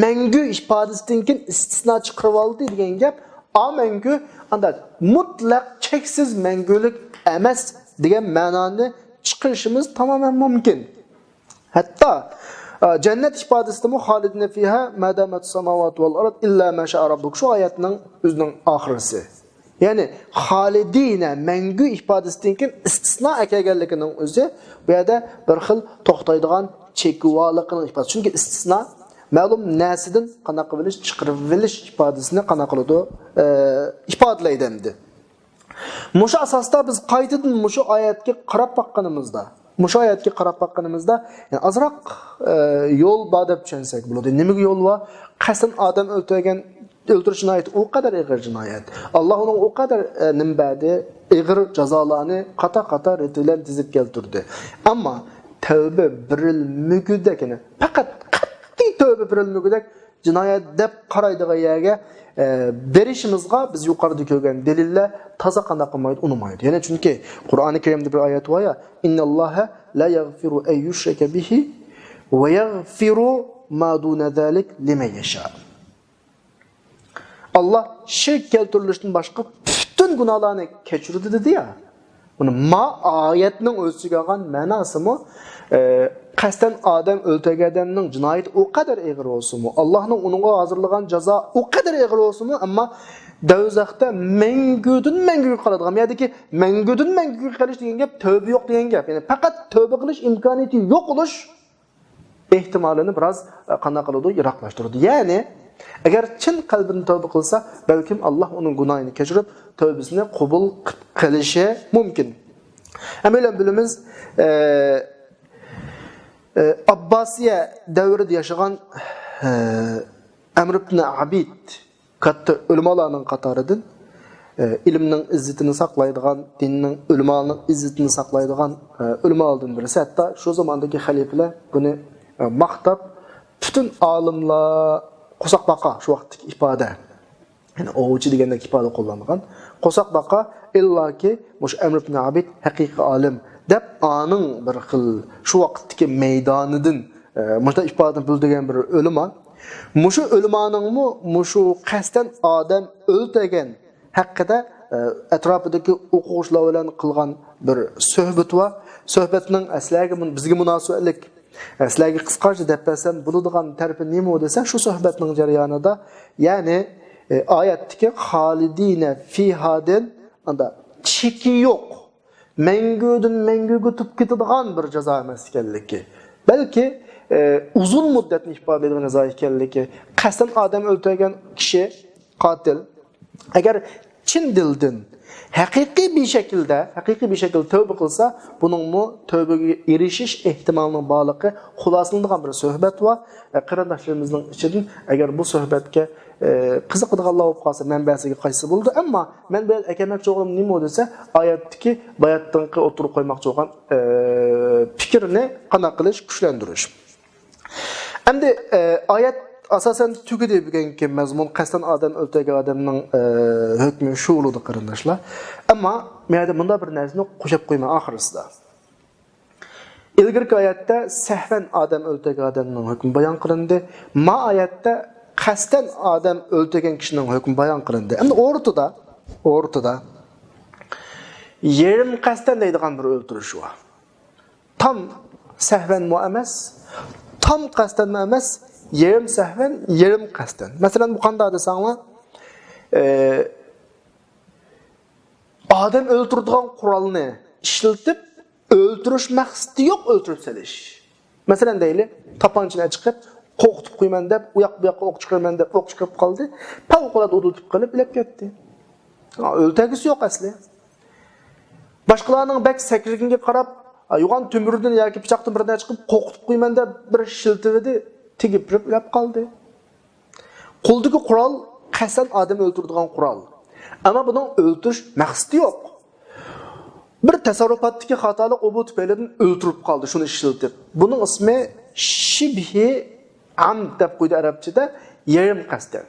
مەڭگۈ ئىپادىسىدىن كېيىن ئىستىسنا چىقىرىۋالدى دېگەن گەپ، ئا مەڭگۈ، ئانداق مۇتلەق چەكسىز مەڭگۈلۈك ئەمەس دېگەن مەنانى چىقىرىشىمىز تامامەن مۇمكىن. ھەتتا، ئە، جەننەت ئىپادىسىدىمۇ خالىدىنە فىھا ما دامەت سەماۋات ۋەل ئارض ئىللا ما شائە رەببۇك شۇ ئايەتنىڭ ئۆزىنىڭ ئاخىرىسى. يەنى خالىدىنە، مەڭگۈ ئىپادىسىدىن كېيىن ئىستىسنا ئەكەلگەنلىكىنىڭ ئۆزى بۇ يەردە بىر خىل توختايدىغان، چېكىۋالىقىنىڭ ئىپادىسى. چۈنكى ئىستىسنا مەلۇم نەرسىدىن قانداق قىلىۋېلىش، چىقىرىۋېلىش ئىپادىسىنى قانداق قىلىدۇ؟ ئە، ئىپادىلەيدۇ ئەمدى. مۇشۇ ئاساستا بىز قايتىدىن مۇشۇ ئايەتكە قاراپ باققىنىمىزدا، مۇشۇ ئايەتكە قاراپ باققىنىمىزدا، يەنى ئازراق، ئە، يول بار دەپ چۈشەنسەك بولىدۇ. نېمىگە يول بار؟ قەستەن ئادەم ئۆلتۈرگەن، ئۆلتۈرۈش جىنايىتى ئۇ قەدەر ئېغىر جىنايەت. ئاللا ئۇنىڭغا ئۇ قەدەر، ئە، نېمە بەردى؟ ئېغىر جازالارنى قاتار-قاتار رېتى بىلەن تىزىپ كەلتۈردى. ئەمما تەۋبە بېرىلمىگۈدەك، يەنى پەقەت قەتئىي تەۋبە بېرىلمىگۈدەك جىنايەت دەپ قارايدىغان يەرگە، ئە، بېرىشىمىزغا بىز يۇقىرىدا كۆرگەن دەلىللەر تازا قانداق قىلمايدۇ، ئۇنىمايدۇ. يەنى چۈنكى قۇرئانى كەرىمدە بىر ئايەت بار يا، «إن الله لا يغفر أن يشرك به ويغفر ما دون ذلك لمن يشاء.» ئاللا شىرك كەلتۈرۈلۈشتىن باشقا پۈتۈن گۇناھلارنى كەچۈرىدۇ دېدى يا. بۇنى ما ئايەتنىڭ ئۆز ئىچىگە ئالغان مەناسىمۇ، ئە، قەستەن ئادەم ئۆلتۈرگەن ئادەمنىڭ جىنايىتى ئۇ قەدەر ئېغىر بولسىمۇ، ئاللانىڭ ئۇنىڭغا ھازىرلىغان جازا ئۇ قەدەر ئېغىر بولسىمۇ، ئەمما دوزاختا مەڭگۈدىن مەڭگۈگە قالىدىغان، بۇ يەردىكى مەڭگۈدىن مەڭگۈگە قېلىش دېگەن گەپ تەۋبە يوق دېگەن گەپ. يەنى پەقەت تەۋبە قىلىش ئىمكانىيىتى يوق بولۇش ئېھتىمالىنى بىراز، ئە، قانداق قىلىدۇ؟ يىراقلاشتۇرىدۇ. يەنى، ئەگەر چىن قەلبىدىن تەۋبە قىلسا، بەلكىم ئاللا ئۇنىڭ گۇناھىنى كەچۈرۈپ، تەۋبىسىنى قوبۇل قىلىشى مۇمكىن. ھەممەيلەن بىلىمىز، ئە، ئە، ئابباسىيە دەۋرىدە ياشىغان، ئە، ئەمر ئىبن ئابىد، كاتتا ئۆلىمالارنىڭ قاتارىدىن، ئە، ئىلىمنىڭ ئىززىتىنى ساقلايدىغان، دىننىڭ، ئۆلىمانىڭ ئىززىتىنى ساقلايدىغان، ئە، ئۆلىمالاردىن بىرسى. ھەتتا شۇ زاماندىكى خەلىپىلەر بۇنى، ئە، ماختاپ، پۈتۈن ئالىملار، قورساق باقا، شۇ ۋاقىتتىكى ئىپادە، يەنى ئوۋچى دېگەندەك ئىپادە قوللانغان، قورساق باقا، ئىللاكى مۇشۇ ئەمر ئىبن ئابىد ھەقىقىي ئالىم دەپ، ئانىڭ بىر خىل شۇ ۋاقىتتىكى مەيدانىدىن، ئە، مۇشۇنداق ئىپادىنى بىلدۈرگەن بىر ئۆلىما. مۇشۇ ئۆلىمانىڭمۇ مۇشۇ قەستەن ئادەم ئۆلتۈرگەن ھەققىدە، ئە، ئەتراپىدىكى ئوقۇغۇچىلار بىلەن قىلغان بىر سۆھبىتى بار. سۆھبەتنىڭ، ئە، سىلەرگە مۇن-، بىزگە مۇناسىۋەتلىك، ئە، سىلەرگە قىسقىچە دەپ بەرسەم بولىدىغان تەرىپى نېمە دېسە، شۇ سۆھبەتنىڭ جەريانىدا، يەنى، ئە، ئايەتتىكى خالىدىنە فىھادىن، ئاندا چېكى يوق، مەڭگۈدىن مەڭگۈگە ئۆتۈپ كېتىدىغان بىر جازا ئەمەس ئىكەنلىكى، بەلكى، ئە، ئۇزۇن مۇددەتنى ئىپادىلەيدىغان جازا ئىكەنلىكى. قەستەن ئادەم ئۆلتۈرگەن كىشى، قاتىل، ئەگەر چىن دىلدىن، ھەقىقىي بىر شەكىلدە، ھەقىقىي بىر شەكىلدە تەۋبە قىلسا، بۇنىڭمۇ تەۋبىگە ئېرىشىش ئېھتىمالىنىڭ بارلىقى خۇلاسىلىنىدىغان بىر سۆھبەت بار. ئە، قېرىنداشلىرىمىزنىڭ ئىچىدىن ئەگەر بۇ سۆھبەتكە، ئە، قىزىقىدىغانلار بولۇپ قالسا، مەنبەسىگە قايتسا بولىدۇ. ئەمما مەن بۇ يەردە ئەكەلمەكچى بولغىنىم نېمە دېسە، ئايەتتىكى باياتتىنقى ئوتتۇرىغا قويماقچى بولغان، ئە، پىكىرنى قانداق قىلىش، كۈچلەندۈرۈش. ئەمدى، ئە، ئايەت ئاساسەن تۈگىدى بۈگۈنكى مەزمۇن، قەستەن ئادەم ئۆلتۈرگەن ئادەمنىڭ، ئە، ھۆكمى شۇ بولىدۇ، قېرىنداشلار. ئەمما بۇ يەردە مۇنداق بىر نەرسىنى قوشۇپ قويىمەن ئاخىرسىدا. ئىلگىرىكى ئايەتتە سەھۋەن ئادەم ئۆلتۈرگەن ئادەمنىڭ ھۆكمى بايان قىلىندى. ما ئايەتتە قەستەن ئادەم ئۆلتۈرگەن كىشىنىڭ ھۆكمى بايان قىلىندى. ئەمدى ئورتىدا، ئورتىدا يېرىم قەستەن دەيدىغان بىر ئۆلتۈرۈش بار. تام سەھۋەنمۇ ئەمەس، تام قەستەنمۇ ئەمەس، يېرىم سەھۋەن، يېرىم قەستەن. مەسىلەن، بۇ قانداق دېسەڭلار، ئە، ئادەم ئۆلتۈرىدىغان قورالنى ئىشلىتىپ، ئۆلتۈرۈش مەقسىتى يوق ئۆلتۈرۈپ سېلىش. مەسىلەن دەيلى، تاپانچىنى چىقىپ، قورقۇتۇپ قويىمەن دەپ، ئۇياق بۇياققا ئوق چىقىرىمەن دەپ، ئوق چىقىرىپ قالدى. پەۋقۇلئاددە ئۇدۇلىتىپ قېلىپ ئۆلۈپ كەتتى. ئۆلتۈرگۈسى يوق ئەسلى. باشقىلارنىڭ بەك سەكرىگىنىگە قاراپ، يوغان تۆمۈردىن ياكى پىچاقتىن بىر نەرسە چىقىپ، قورقۇتۇپ قويىمەن دەپ بىر شىلتىۋىدى، تېگىپ بېرىپ ئۆلۈپ قالدى. قولدىكى قورال قەستەن ئادەم ئۆلتۈرىدىغان قورال. ئەمما بۇنىڭ ئۆلتۈرۈش مەقسىتى يوق. بىر تەسەررۇپاتتىكى خاتالىق ئۇ بۇ تۈپەيلىدىن ئۆلتۈرۈپ قالدى، شۇنى ئىشلىتىپ. بۇنىڭ ئىسمى شىبھى ئامد دەپ قويدى ئەرەبچىدە، يېرىم قەستەن.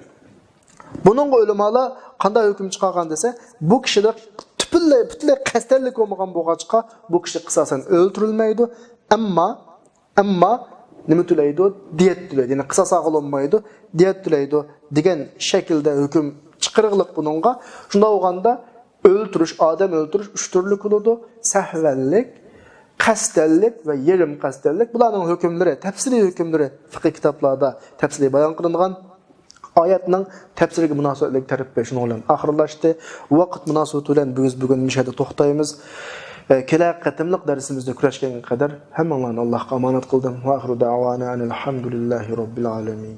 بۇنىڭغا ئۆلىمالار قانداق ھۆكۈم چىقارغان دېسە، بۇ كىشىدە پۈتۈنلەي، پۈتۈنلەي قەستەنلىك بولمىغان بولغاچقا، بۇ كىشى قىساسەن ئۆلتۈرۈلمەيدۇ. ئەمما، ئەمما نېمە تۆلەيدۇ؟ دىيەت تۆلەيدۇ. يەنى قىساس ئالغىلى بولمايدۇ، دىيەت تۆلەيدۇ دېگەن شەكىلدە ھۆكۈم چىقىرىقلىق بۇنىڭغا. شۇنداق بولغاندا، ئۆلتۈرۈش، ئادەم ئۆلتۈرۈش ئۈچ تۈرلۈك بولىدۇ. سەھۋەنلىك، قەستەنلىك ۋە يېرىم قەستەنلىك. بۇلارنىڭ ھۆكۈملىرى، تەپسىلىي ھۆكۈملىرى فىقھىي كىتابلاردا تەپسىلىي بايان قىلىنغان. ئايەتنىڭ تەپسىرىگە مۇناسىۋەتلىك تەرىپى شۇنىڭ بىلەن ئاخىرلاشتى. ۋاقىت مۇناسىۋىتى بىلەن بىز بۈگۈن مۇشۇ يەردە توختايمىز. كېلەر قېتىملىق دەرسىمىزدە كۆرۈشكەنگە قەدەر ھەممىڭلارنى ئاللاھقا ئامانەت قىلدىم. ۋە ئاخىرۇ دەۋانا ئەنىل ھەمدۇلىللاھى رەببىل ئالەمىن.